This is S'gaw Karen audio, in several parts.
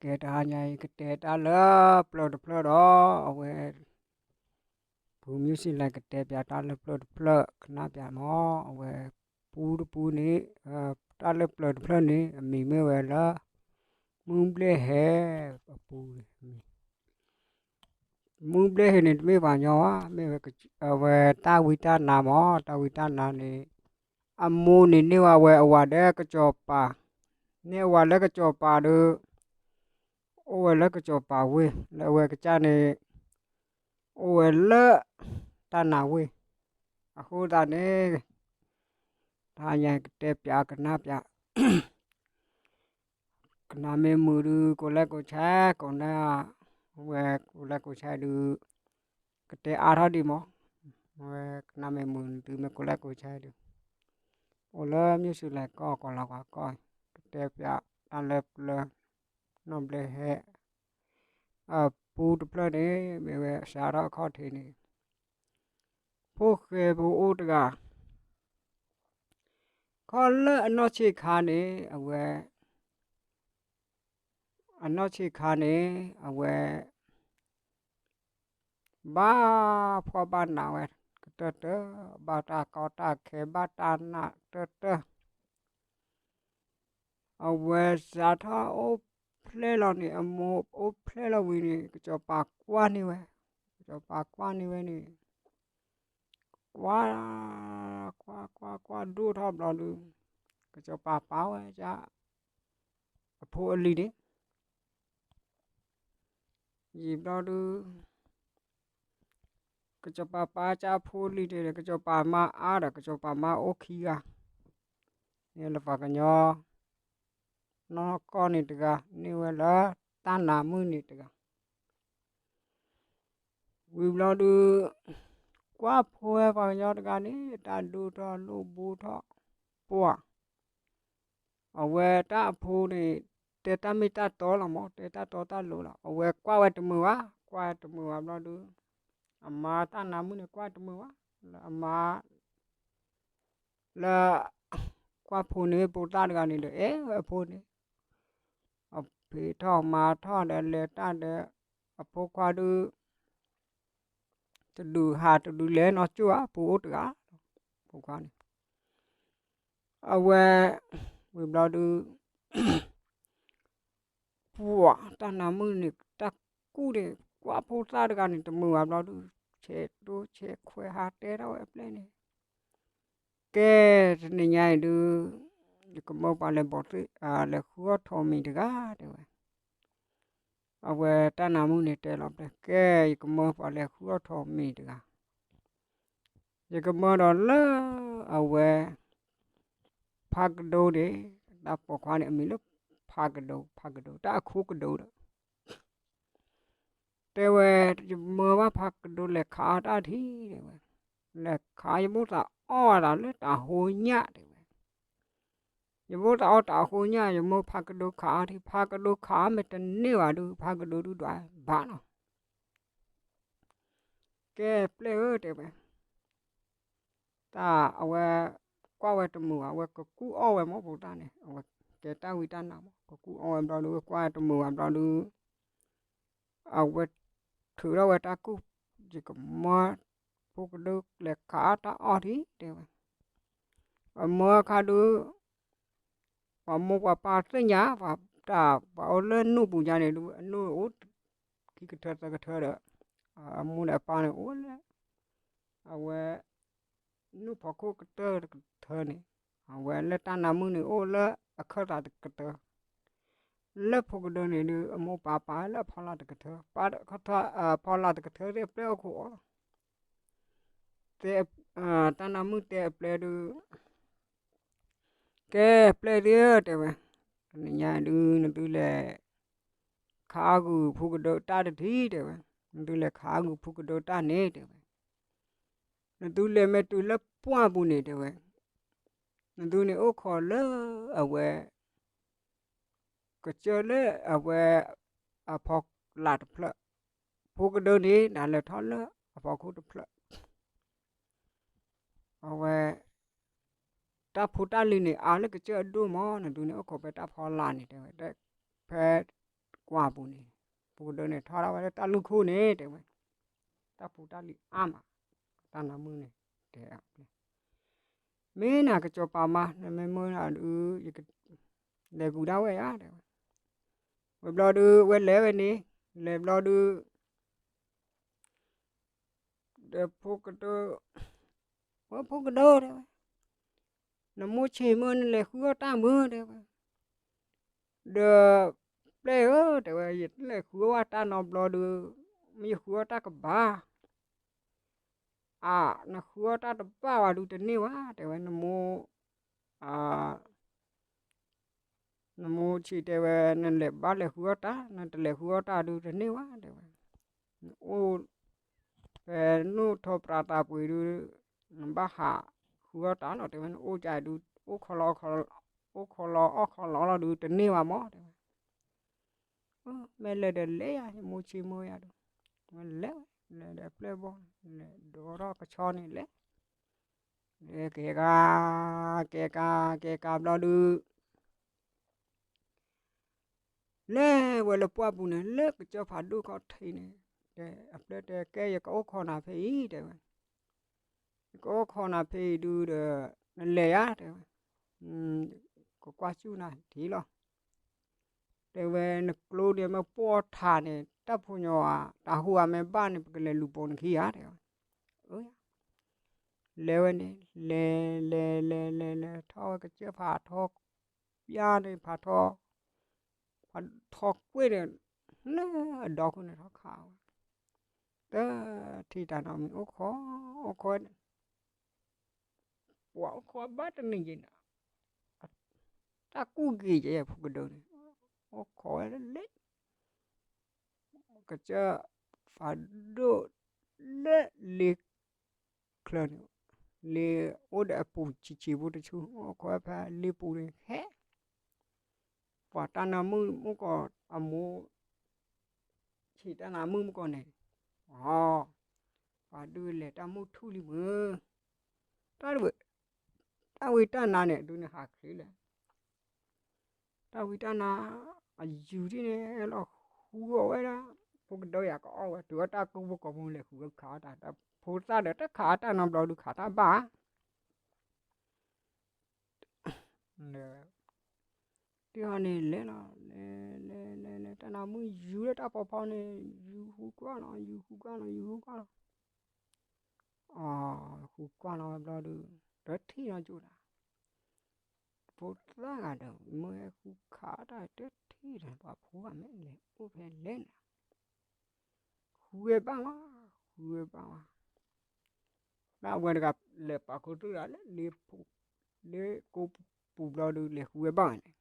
ကဲတဟါညါအံၤ ကတဲတၢ်လၢပျၢၤတဖျၢၣ်ဒီး အဝဲ ဖုမုၢ်စံလဲၣ် ကတဲပၠးတၢ်လၢပျၢၤတဖျၢၣ် ကနၣ်ပၠးမး အဝဲ ပူတပူန့ၣ် တၢ်လၢပျၢၤတဖျၢၣ်န့ၣ် အမံၤမ့ၢ်ဝဲလၢ မုၢ်ဘျဲၣ်ဟဲ အပူန့ၣ် မံၤ မုၢ်ဘျဲၣ်ဟဲန့ၣ် တမ့ၢ်ပှၤကညီဘၣ် မ့ၢ်ဝဲ အဝဲတၢ်ဝံတၢ်နါမး တၢ်ဝံတၢ်နါန့ၣ် အမိၢ်န့ၣ်န့ၢ်ဝဲအဝၤဒီးကစီၤပၤ, န့ၢ်အဝၤလၢကစီၤပၤဒီး အိၣ်ဝဲလၢကစီၤပၤဝ့ၢ် လၢအဝဲကစၢ်န့ၣ် အိၣ်ဝဲလၢ တၢ်နါဝ့ၢ်, အဃိသတးန့ၣ် တဟါညါကတဲပၠးကနၣ်ပၠး ကနၣ်မ့ၢ်မုာ်ဒုး ကိးလဲၣ်ကိးဆဲး ကိးနၢ် ဝဲကိးလဲၣ်ကိးဆဲးဒုး ကတဲအါထီၣ်ဒံးမး, ဝဲကနၣ်မ့ၢ်မုာ်ဒုး မ့ၢ်ကိးလဲၣ်ကိးဆဲးဒုး အိၣ်လၢမုၢ်စူၤလဲၤကီၢ် ကီၢ်လီၤကီၢ် ကတဲပၠးတၢ်လၢပျၢၤ နီၢ်ဘျဲၣ်ဟဲ အပူတဖျၢၣ်န့ၣ် မ့ၢ်ဝဲစးထီၣ်အခီၣ်ထံးန့ၣ် ဖိၣ်ဃဲဖိအိၣ်တဂၤ ခီလၢအနီၢ်ဆံးခါန့ၣ် အဝဲ အနီၢ်ဆံးခါန့ၣ် အဝဲ ဘၣ်ဖှီၣ်ဘၣ်နးဝဲ ကတၢၢ်တၢၢ် ဘၣ်တၢ်ကီတၢ်ခဲ ဘၣ်တၢ်နးတၢၢ်တၢၢ် အဝဲစးထီၣ်အိၣ်ဖျဲၣ်လီၤန့ၣ် အမိၢ်အိၣ်ဖျဲၣ်လီၤဝံၤန့ၣ် ကစီၤပၤကွၢ်န့ၢ်ဝဲ, ကစီၤပၤကွၢ်န့ၢ်ဝဲန့ၣ် ကွၢ် ကွၢ် ကွၢ် ကွၢ်ဒိၣ်ထီၣ်ဘျီဒုး ကစီၤပၤပာ်ဝဲဒၣ် အဖိအလံၤန့ၣ် ယံာ်ဘျီဒုး ကစီၤပၤပာ်ကၢ်အဖိအလံၤန့ၣ်ဒီး ကစီၤပၤမါအါဒီး ကစီၤပၤမါအိၣ်ခံဂၤ န့ၣ်လၢပှၤကညီ နီၢ်ကီၢ်န့ၣ်တဂၤ န့ၢ်ဝဲလၢ တၢ်နါမုၣ်န့ၣ်တဂၤ ဝံၤဘျီဒုး ကွၢ်ဖိဝဲပှၤကညီတဂၤန့ၣ် တၢ်ဒိၣ်ထီၣ်လိၣ်ဘိထီၣ် ပှၢ် အဝဲတၢ်အဖိန့ၣ် တဲတၢ်မ့ၢ်တၢ်တီလီၤမး တဲတၢ်တီတၢ်လိၤလီၤ အဝဲကွၢ်ဝဲတမုာ်ဘၣ် ကွၢ်တမုာ်ဘၣ်ဘျီဒုး အမါတၢ်နါမုၣ်န့ၣ် ကွၢ်တမုာ်ဘၣ် လၢအမါ လၢ ကွၢ်ဖိန့ၣ် ဖိသၣ်တဂၤန့ၣ်ဒီး အဲၣ်ဝဲအဖိန့ၣ် အဖံးထီၣ်မၤထီၣ်ဒီးလဲၤတၢ်ဒီး အဖိခွါဒုး တဒုးဟးတဒုးလဲၤနီၢ်ကၠိၣ်ဧါ ဖိအိၣ်တဂၤ ဖိခွါန့ၣ် အဝဲ ဝံၤဘျီဒုး ပှၢ် တၢ်နါမုၣ်န့ၣ် တၢ်ကူၣ်န့ၣ် ကွၢ်ဖိသၣ်တဂၤန့ၣ် တမုာ်ဘၣ်ဘျီဒုး ဆဲးဒိဆဲးခွဲးဟးတဲထီၣ်ဝဲအပျဲၢ်န့ၣ် ကဲ တနံၤညါအံၤဒုး ယကမၢပှၤလဲၤဘီၣ်သ့ၣ် လဲၤဃုအီၣ်ထိးမံၤတဂၤ တဲဝဲ အဝဲတၢ်နါမုၣ်န့ၣ်တဲလီၤပျဲၢ် ကဲ ယကမၢပှၤလဲၤဃုအီၣ်ထိးမံၤတဂၤ ယကမၢဒီးလၢ အဝဲ ဖးကဒိန့ၣ် တၢ်ပိာ်ခွါန့ၣ် အမံၤလၢ ဖးကဒိ ဖးကဒိ တၢ်အခိကဒိဒီး တဲဝဲ ယမၢဘၣ်ဖးကဒိလဲၤခးအီၣ်တၢ်ထံ တဲဝဲ လဲၤခး ယမိၣ်သးအီၣ်ဝဲဒၣ်လၢတၢ်ဟိညၣ် တဲဝဲ ယမိၣ်သးအီၣ်တၢ်ဟိညၣ် ယမၢဖးကဒိခးအီၣ်ထံ ဖးကဒိခးအီၣ်မ့ၢ်တန့ၢ်ဘၣ်ဒုး ဖးကဒိဒုးဒွးဘၣ်နီၤ ကဲပျဲၢ်ဧၢ တဲဝဲ တၢ်အဝဲ ကွၢ်ဝဲတမုာ်ဘၣ် အဝဲကကူၣ်အီၣ်ဝဲမး ဖိသၣ်န့ၣ် အဝဲကဲတၢ်ဝံတၢ်နါမး ကကူၣ်အီၣ်ဝဲဘျီဒုး ကွၢ်တမုာ်ဘၣ်ဘျီဒုး အဝဲထုးထီၣ်ဝဲတၢ်ကူၣ် ယကမၢ ဖိကဒိလဲၤခးအီၣ်တၢ်အီၣ်ထံ တဲဝဲ အမၢအခါဒုး ပှၤမိၢ်ပှၤပၢ်သ့ၣ်ညါ ပှၤတၢ် ပှၤအိၣ်လၢနူၢ်ပူၤညါန့ၣ်ဒုး အနူၢ်အိၣ် ခံကထၢသၢကထၢဒီး အမိၢ်ဒီးအပၢ်န့ၣ်အိၣ်လၢ အဝဲ နူၢ်ဖီခိၣ်ကတၢၢ်တကထၢန့ၣ် အဝဲလၢတၢ်နါမုၣ်န့ၣ်အိၣ်လၢအခၢၣ်သးတကတၢၢ် လၢဖိကဒိန့ၣ်ဒုး အမိၢ်ပၢ်ပာ်လၢအဖီလာ်တကထၢ ပာ် ဖီလာ်တကထၢသ့ၣ်အပျဲၢ်အိၣ်ခိးအီၤလီၤ တဲ တၢ်နါမုၣ်တဲအပျဲၢ်ဒုး ကဲပျဲၢ်သ့ၣ်ဧၢ တဲဝဲ တနံၤညါဒုး နသုလဲၤ ခးအီၣ်ဂုာ်ဖိကဒိတၢ်တထံၣ် တဲဝဲ နသုလဲၤခးအီၣ်ဂုာ်ဖိကဒိတၢ်န့ၣ် တဲဝဲ နသုလဲၤမ့ၢ်တုၤလၢပှၢ်ပူၤန့ၣ် တဲဝဲ နသုန့ၣ်အိၣ်ခိးလၢအဝဲ ကစၢၢ်လၢအဝဲ အဖီလာ်တဖျၢၣ် ဖိကဒိန့ၣ် နၤလဲၤထီၣ်လၢအဖီခိၣ်တဖျၢၣ် အဝဲ တၢ်ဖိတၢ်လံၤန့ၣ် အါလၢကစၢၢ်အဒိၣ်မး နသုန့ၣ်အိၣ်ခိးဖဲတၢ်ဖီလာ်န့ၣ် တဲဝဲ ဖဲ ကွၢ်ပူၤန့ၣ်, ဖိကဒၢန့ၣ် ထီထီၣ်ဝဲလၢတၢ်လူၢ်ခိၣ်န့ၣ် တဲဝဲ, တၢ်ဖိတၢ်လံၤအါမး, တၢ်နါမုၣ်န့ၣ် တဲ, မ့ၢ်နၤကစီၤပၤမါ နမ့ၢ်မၢနၤဒုး ယကလဲၤကူၤဒၣ်ဝဲယါ တဲဝဲ, ဝဲဘျီဒုး ဝဲလဲၤဝဲန့ၣ်, လဲၤဘျီဒုး ဒီးဖိကဒၢ, ဝဲဖိကဒၢ တဲဝဲ, နမိၢ်ဆံးမၢနလဲၤဃုအီၣ်တၢ်မုၢ် တဲဝဲ, ဒီး ပျဲၢ်ဧၢ တဲဝဲ ယတလဲၤဃုအီၣ်တၢ်နီတဘျီဒုး, မ့ၢ်ယဃုအီၣ်တၢ်ကဘၣ်, အါ နဃုအီၣ်တၢ်တဘၣ်ဝဲဒုးတန့ၢ်ဝဲ တဲဝဲ, နမိၢ် နမိၢ်ဆံးတဲဝဲ နလဲၤဘၣ်လဲၤဃုအီၣ်တၢ်, နတလဲၤဃုအီၣ်တၢ်ဒုးတန့ၢ်ဝဲ တဲဝဲ, နအိၣ် ဖဲနအိၣ်ထီၣ်ပြးသးပှ့ၤဒုး နဘၣ်ဟးဃုအီၣ်တၢ်လီၤ တဲဝဲ, နအိၣ်ကဒုး အိၣ်ခီလီၤအီၣ်ခီလီၤလီၤဒုးတန့ၢ်ဝဲမး တဲဝဲ, မ့ၢ်လဲၤဒီးလဲၤယါ ယမိၢ်ဆံးမၢယါဒုး, ဝဲလဲၤဝဲ လဲၤဒီးပျဲၢ်ဘီၣ် လဲၤဒိးထီၣ်ကဆီန့ၣ်လဲၤ ကဲကါ ကဲကါ ကဲကါဘျီဒုး လဲၤဝဲလၢပှၢ်ပူၤန့ၣ် လၢကစၢၢ်ဖးဒိၣ်ခီၣ်ထံးန့ၣ်, တဲအပျဲၢ်တဲကဲယကအိၣ်ခိးနၤဖဲအံၤ တဲဝဲ, ယကအိၣ်ခိးနၤဖဲအံၤဒုးဒီး နလဲၤယါ တဲဝဲ, ကကွၢ်စူၣ်နၤထံလီၤ တဲဝဲ, နကျိန့ၣ်မ့ၢ်ပိာ်ထးန့ၣ် တၢ်ဖိညီဧါ တၢ်ဟူဧါမ့ၢ်ဘၣ်န့ၣ် ပကလဲၤလူၤပိာ်နခံဧါ တဲဝဲ, လဲၤဝဲန့ၣ် လဲၤ လဲၤ လဲၤ လဲၤ လဲၤထီၣ်ဝဲကစၢၢ်ဖးထီ ပျၢ်န့ၣ် ဖးထီ ဖးထီကွ့ၢ်န့ၣ် လၢအဒီခိၣ်န့ၣ်ထီၣ်ခးဝဲ, တထံၣ်တၢ်နီတမံၤ အိၣ်ခိး အိၣ်ခိး ပှၤအိၣ်ခိးဘၣ်တနံၤယံၤန့ၣ် တၢ်ကူၣ်က့ၤယဲဖိကဒၢန့ၣ် အိၣ်ခိးဝဲလၢလ့ ကစၢၢ်ဖးဒိၣ်လၢလ့ချၢန့ၣ် လ့အိၣ်ဒီးအပူၤဆံးဆံးဖိတဆူ အိၣ်ခိးဝဲဖဲလ့ပူၤန့ၣ်ဟဲ ပှၤတၢ်နါမုၣ်မုၣ်ကီးအမိၢ် ဆံးတၢ်နါမုၣ်မုၣ်ကီးန့ၣ် အ ပှၤဒုးလဲၤတၢ်မုၢ်ထူၣ်လံမုၢ် တၢ်ဝံတၢ်နါန့ၣ် ဒုးန့ၣ်ဟးချ့လဲၣ် တၢ်ဝံတၢ်နါ အယူၤဒ်န့ၣ် လီၤဃုအီၣ်ဝဲဒၣ် ဖိကဒၢယၤကအီၣ်ဝဲ တုၤဝဲတၢ်ကူၣ်ဖိကိးမူလဲၤဃုဝဲခးအီၣ်တၢ် ဖိသၣ်ဒီးတၢ်ခးအီၣ်တၢ်နီတဘျီဒုးခးတၢ်ဘၣ် တဟီန့ၣ်လဲၤလီၤ လဲၤ လဲၤ လဲၤ လဲၤ တၢ်နါမုၣ်ယူၤလၢတၢ်ဖီဖီန့ၣ် ယူၤဃုကွၢ်လီၤ ယူၤဃုကွၢ်လီၤ ယူၤဃုကွၢ်လီၤ အ ဃုကွၢ်လီၤဝဲဘျီဒုး တထံၣ်လီၤကၠိဒၣ် ဖိသၣ်ဂၤဒီး မ့ၢ်ဃုခးတၢ်တထံၣ်ဒီး ပှၤဖိဂၤမ့ၢ်လဲၤအိၣ်ဖဲလဲၣ်န့ၣ် ဃုဝဲဘၣ်ဝဲ ဃုဝဲဘၣ်ဝဲ လၢအဝဲတဂၤလဲၤပာ်ခူသူၣ်ဒီးလၢ လ့ကိပူၤဘျီဒုး လဲၤဃုဝဲဘၣ်ဝဲန့ၣ်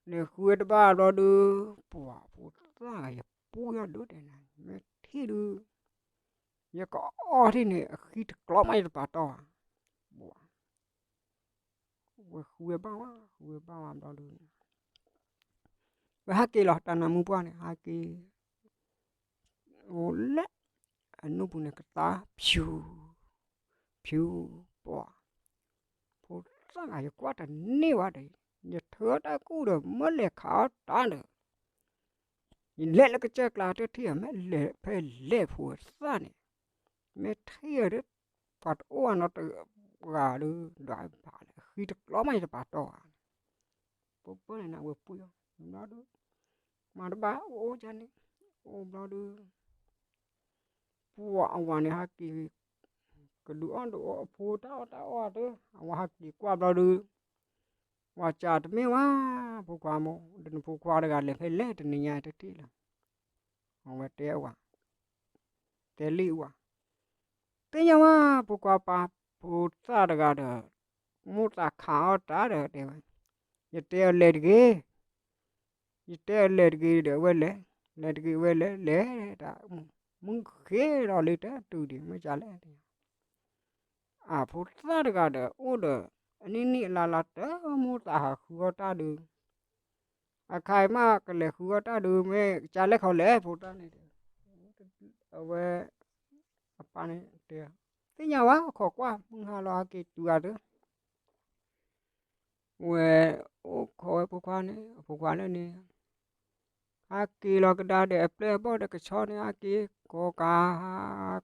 လဲၤဃုဝဲတဘၣ်ဘျီဒုး ပှၤဖိသၣ်ဂၤ ယပူၢ်ယီၢ်ဒိၣ်တဲနၤ မ့ၢ်ထံၣ်ဒုး ယကအီၣ်ထံၣ်န့ၣ် အဃံတကျီမး ယတပာ်တီၢ်ဘၣ် ဝဲဃုဝဲဘၣ်ဝဲ ဃုဝဲဘၣ်ဝဲဘျီဒုး ဝဲဟဲက့ၤလီၤ တၢ်နါမုၣ်ပှၢ်န့ၣ် ဟဲက့ၤ အိၣ်လၢ အနူၢ်ပူၤန့ၣ် ကသါဖၠူ ဖၠူ ပှၤ ဖိသၣ်ဂၤ ယကွၢ်တန့ၢ်ဝဲဒီး ယထၢတၢ်ကူၣ်ဒီး မ့ၢ်လဲၤခးအီၣ်တၢ်ဒီး ယလဲၤလၢကစၢၢ်ကျါတထံၣ် မ့ၢ်လဲၤဖဲလဲၣ်ဖိသၣ်န့ၣ် မ့ၢ်ထံၣ်ဒီး ပှၤတအိၣ်အနီတဂၤဒီး ဒွးဘၣ်လၢ ဃံတကျီမး ယတပာ်တီၢ်ဧါ ပပၢၢ်န့ၣ် နဝဲပှ့ၤအီၤ ဘျီဒုး မၤတဘၣ် အိၣ်အိၣ်ကန့ၣ် အိၣ်ဘျီဒုး ပှၤအဝၤန့ၣ်ဟဲက့ၤ ကဒုးအီၣ်ဒုးအီအဖိတၢ်အီၣ်တၢ်အီတၢ် အဝၤဟဲက့ၤကွၢ်ဘျီဒုး ဝၤစၢ်တမ့ၢ်ဝဲ ဖိခွါမိၢ် ဒီးနဖိခွါတဂၤလဲၤဖဲလဲၣ်တနံၤညါတထံၣ်လီၤ အဝဲတဲဝဲ တဲလံဝဲ သ့ၣ်ညါဝဲ ဖိခွါပၢ် ဖိသၣ်တဂၤဒီး မိၢ်သးခးအီၣ်တၢ်ဒီးတဲဝဲ ယတဲအီၤလဲၤတဂ့ၤ ယတဲအီၤလဲၤတဂ့ၤဒီး အဝဲလဲၤ လဲၤတဂ့ၤ အဝဲလဲၤ လဲၤတၢ် မုၢ်ဃ့ဒီးလၢတၢ်တုၤဒံး မ့ၢ်ကလဲၣ် အဖိသၣ်တဂၤဒီး အိၣ်ဒီး အနံၣ်နံၣ်အလါလါ တမိၢ်သးဟးဃုအီၣ်တၢ်ဒုး အခါအံၤမး ကလဲၤဃုအီၣ်တၢ်ဒုး မ့ၢ်ကလဲၣ်ခီလဲၣ် ဖိသၣ်န့ၣ် အဝဲ အပၢ်န့ၣ်တဲ သ့ၣ်ညါဝဲ ခိးကွၢ် မုၢ်ဟါလီၤဟဲက့ၤတုၤဂၤတၢ် ဝဲအိၣ်ခိးဝဲဖိခွါန့ၣ် အဖိခွါလၢန့ၣ် ဟးက့ၤလီၤကဒါဒီးအပျဲၢ်အဘီၣ်ဒီးကဆီန့ၣ် ဟးက့ၤ ကိးကၤ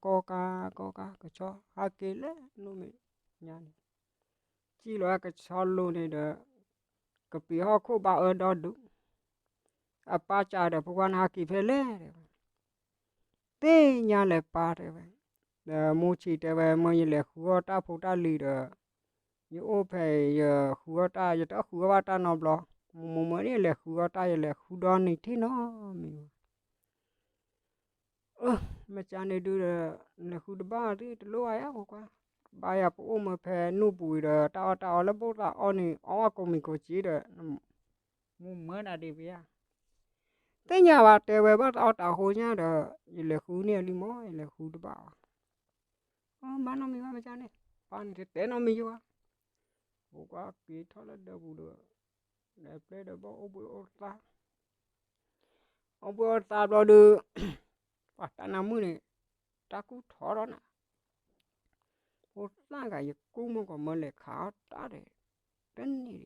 ကိးကၤ ကိးကၤ ကဆီ ဟးက့ၤလၢနူမ့ၢ်ညါန့ၣ် စံၣ်လီၤကဆီလိၤန့ၣ်ဒီး ကပံာ်ဟီၣ်ခိၣ်ဘၣ်အၢဒီဒူၣ်, အပၢ်စံးဒီး ဖိခွါနဟးက့ၤဖဲလဲၣ် တဲဝဲ, သ့ၣ်ညါလဲၣ်ပၢ် တဲဝဲ, ဒီးမိၢ်ဆံးတဲဝဲ မၢယလဲၤဃုအီၣ်တၢ်ဖိတၢ်လံၤဒီး ယအိၣ်ဖဲအံၤ ယဃုအီၣ်တၢ် ယတဃုအီၣ်ဘၣ်တၢ်နီတဘျီ, မိၢ်မိၢ်မၢန့ၣ် လဲၤဃုအီၣ်တၢ် ယလဲၤဃုဒီနံၤထံၣ်နီတမံၤဘၣ် မ့ၢ်ကန့ၣ်ဒုဒီး လဲၤဃုတဘၣ်သ့ၣ်တလိၣ်ဘၣ်ယါ ဖိခွါ, ဘၣ်ယၤပအိၣ်မၢဖဲနူၢ်ပူၤအံၤဒီး တၢ်အီၣ်တၢ်အီလၢဘိၣ်သးအီၣ်န့ၣ် အီၣ်ဝဲကိးမံၤကိးက့ဒီး မိၢ်မၢဒၣ်ဒံးဝဲယါ, သ့ၣ်ညါဘၣ် တဲဝဲ ဘၣ်တၢ်အီၣ်တၢ်အီအဃိညါဒီး ယလဲၤဃုန့ၢ်အီၤလံမၢ ယလဲၤဃုတဘၣ်ဘၣ်, မၤနီတမံၤဘၣ် မ့ၢ်ကန့ၣ် ပၢ်န့ၣ်တတဲနီတမံၤယါဘၣ်, ဖိခွါက့ၤထီၣ်လၢဒၢးပူၤဒီး လဲၤပျဲဒီးဘီၣ်အိၣ်ဘှံးအိၣ်သါ အိၣ်ဘှံးအိၣ်သါဘျီဒီး ပှၤတၢ်နါမုၣ်န့ၣ် တၢ်ကူၣ်ထီၣ်ဒီးနၤ, ဖိသၣ်ဂၤ ယကူၣ်မုၢ်ကီးမၢလဲၤခးအီၣ်တၢ်ဒီး တန့ၢ်ဒံး,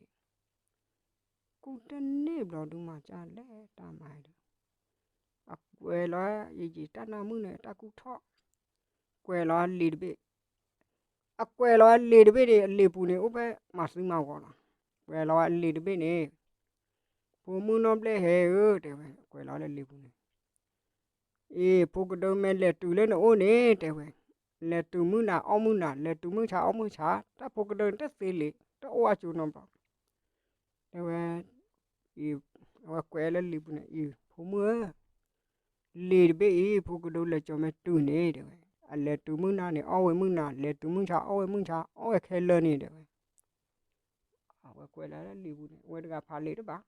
ကူၣ်တန့ၢ်ဘျီဒုး မၤကလဲၣ်တၢ်မၤဒီး အကွဲးလီၤ ယယံာ်တၢ်နါမုၣ်န့ၣ် တၢ်ကူၣ်ထီၣ်, ကွဲးလီၤအလံာ်တဘ့ၣ်, အကွဲးလီၤအလံာ်တဘ့ၣ်န့ၣ် အလံာ်ပူၤန့ၣ် အိၣ်ဖဲမၤသံမၤဂီၤလီၤ, ကွဲးလီၤအလံာ်တဘ့ၣ်န့ၣ် ဖိမုၣ်နီၢ်ဘျဲၣ်ဟဲဧၢ တဲဝဲ ကွဲးလီၤလၢလံာ်ပူၤန့ၣ်, အံၤ ဖိကဒု မ့ၢ်လဲၤတုၤလၢနအိၣ်န့ၣ် တဲဝဲ, လဲၤတုၤမုၢ်နၤအီၣ်မုၢ်နၤ လဲၤတုၤမုၢ်ဆါအီၣ်မုၢ်ဆါ တၢ်ဖိကဒုန့ၣ် တသ့လံ တအိၣ်အါကၠိနီတဘျီ, တဲဝဲ, အဝဲကွဲးလၢလံာ်ပူၤန့ၣ် အံၤ ဖိမုၣ်ဧၢ လံာ်တဘ့ၣ်အံၤ ဖိကဒုလဲၤကၠီၤမ့ၢ်တုၤန့ၣ် တဲဝဲ, အလဲၤတုၤမုၢ်နၤန့ၣ် အီၣ်ဝဲမုၢ်နၤ လဲၤတုၤမုၢ်ဆါ အီၣ်ဝဲမုၢ်ဆါ အီၣ်ဝဲခဲလၢာ်န့ၣ် တဲဝဲ, အဝဲကွဲးလၢလံာ်ပူၤန့ၣ် အဝဲတဂၤဖးလံာ်တဘၣ်,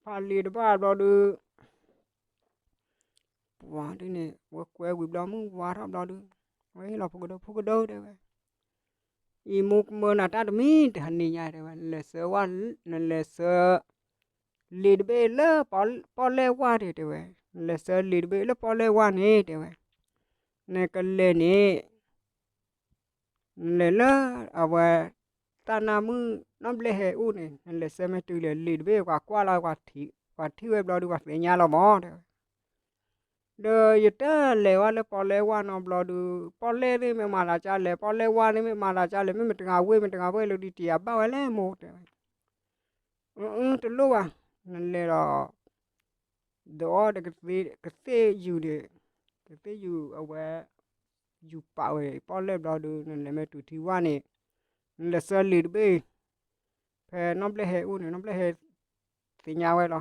ဖးလံာ်တဘၣ်ဘျီဒီး ပှၤဒ်န့ၣ် အဝဲကွဲးဝံၤဘျီ မုၢ်ဝါထီၣ်ဘျီဒီး အဝဲဟ့ၣ်လီၤဖိကဒု ဖိကဒု တဲဝဲ, အံၤမိၢ်ကမၢနၤတၢ်တမံၤ တဟါန့ၣ်ညါ တဲဝဲ, နလဲၤဆှၢဝဲ နလဲၤဆှၢ လံာ်တဘ့ၣ်လၢပီၣ်လဲၣ်ဝါန့ၣ် တဲဝဲ, နလဲၤဆှၢလံာ်တဘ့ၣ်လၢပီၣ်လဲၣ်ဝါန့ၣ် တဲဝဲ, နကလဲၤန့ၣ် နလဲၤလၢအဝဲ တၢ်နါမုၣ်နီၢ်ဘျဲၣ်ဟဲအိၣ်န့ၣ် နလဲၤဆှၢမ့ၢ်တုၤလဲၣ် လံာ်တဘ့ၣ် ပှၤကွၢ်လီၤ ပှၤထံၣ်ဝဲဘျီဒီး ပှၤသ့ၣ်ညါလီၤမး တဲဝဲ, ဒီးယတလဲၤဝဲလၢပီၣ်လဲၣ်ဝါနီတဘျီဒီး ပီၣ်လဲၣ်သ့ၣ်မ့ၢ်မၤသးဒ်လဲၣ် ပီၣ်လဲၣ်ဝါသ့ၣ်မ့ၢ်မၤသးဒ်လဲၣ် မ့ၢ်မတၤဂၤဝ့ၢ် မတၤဂၤဝ့ၢ်လၢဒ်တံၤအဘၣ်ဝဲလဲၣ်မိၢ် တဲဝဲ, အၢ တလိၣ်ဘၣ် နလဲၤဒီး ဒီးအီၤဒီးကသ့ၣ်ယုာ်န့ၣ် ကသ့ၣ်ယုာ်အဝဲ ယူၤပာ်ဝဲ ပီၣ်လဲၣ်ဘျီဒီး နလဲၤမ့ၢ်တုၤထံဝါန့ၣ် နလဲၤဆှၢလံာ်တဘ့ၣ် ဖဲနီၢ်ဘျဲၣ်ဟဲအိၣ်န့ၣ် နီၢ်ဘျဲၣ်ဟဲသ့ၣ်ညါဝဲလီၤ.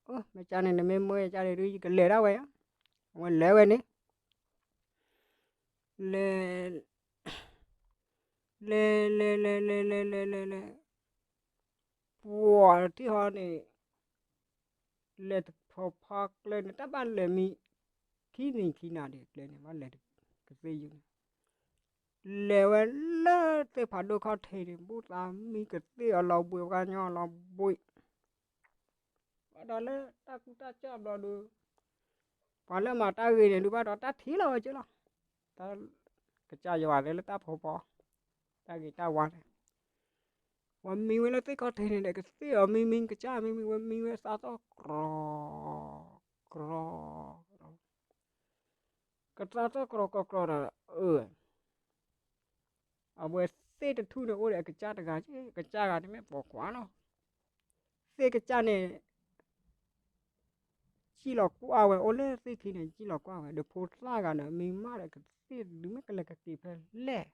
မ့ၢ်ကန့ၣ် နမ့ၢ်မၢယကန့ၣ်ဒုး ယကလဲၤဒၣ်ဝဲယါ အဝဲလဲၤဝဲန့ၣ် လဲၤ လဲၤ လဲၤ လဲၤ လဲၤ လဲၤ လဲၤ လဲၤ လဲၤ ပှၤတထံၣ်ဟီန့ၣ် လဲၤတဖီဖီကျဲန့ၣ် တၢ်ဘၣ်လဲၤမံ ခံနံၤခံနၤဒံးကျဲန့ၣ် ဘၣ်လဲၤကသ့ၣ်ယုာ်န့ၣ် လဲၤဝဲလၢသ့ၣ်ဖးဒိၣ်ခီၣ်ထံးန့ၣ် ဘူၣ်သးမံကသ့ၣ်အီၤလီၤဘှံး ပှၤကညီအီၤလီၤဘှံး ဘၣ်ဒီးလၢတၢ်ကူတၢ်ကၠီၣ်ဘျီဒီး ပှၤလၢမၤတၢ်ဂ့ၤန့ၣ်ဒုး ဘၣ်ဒီးတၢ်ထံၣ်လီၤဝဲက့လီၤ. တၢ်ကစၢ်ယွၤသ့လၢတၢ်ဖီဖီ တၢ်ဂ့ၤတၢ်ဝါန့ၣ် ဝဲမံဝဲလၢသ့ၣ်ခီၣ်ထံးန့ၣ်ဒီး ကသ့ၣ်အီၤမံမံ ကစၢ်မံမံ ဝဲမံဝဲသးသီၣ်ကြီ ကြီ ကသးသီၣ်ကြီကြီဒီး အဝဲသ့ၣ်တထူၣ်န့ၣ်အိၣ်ဒီးအကစၢ်တဂၤ ကစၢ်ဂၤန့ၣ်မ့ၢ်ပိာ်ခွါလီၤ. သ့ၣ်ကစၢ်န့ၣ် စံၣ်လီၤကွၢ်ဝဲ အိၣ်လၢသ့ၣ်ခံန့ၣ် စံၣ်လီၤကွၢ်ဝဲ ဒီးဖိသၣ်ဂၤဒီး မံမးဒီးကသ့ၣ်ဒုးမ့ၢ်ကလဲၤကက့ၤဖဲလဲၣ်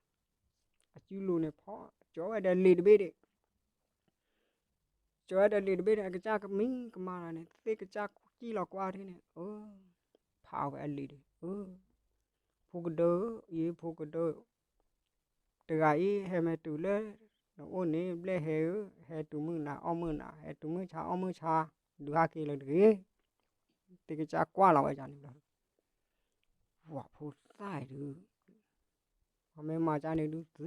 အစုလိၤန့ၣ် ဖီကၠီဝဲဒီးလံာ်တဘ့ၣ်ဒံး ကၠီဝဲဒီးလံာ်တဘ့ၣ်န့ၣ် အကစၢ်ကမံကမၤလီၤန့ၣ် သ့ၣ်ကစၢ်စံၣ်လီၤကွၢ်ထံန့ၣ် ဖးဝဲအလံာ်ဒံး ဖိကဒု အံၤဖိကဒု တဂၤအံၤ ဟဲမ့ၢ်တုၤလၢ နအိၣ်န့ၣ် ဘျဲၣ်ဟဲဧၢ, ဟဲတုၤမုၢ်နၤအီၣ်မုၢ်နၤ, ဟဲတုၤမုၢ်ဆါအီၣ်မုၢ်ဆါ, ဒုးဟဲက့ၤလၢတဂ့ၤ. သ့ၣ်ကစၢ်ကွၢ်လီၤဝဲဒ်န့ၣ်ဘျီ, ဝၤဖိသၣ်အံၤဒုး, ပမ့ၢ်မၤကန့ၣ်ဒုးသံ,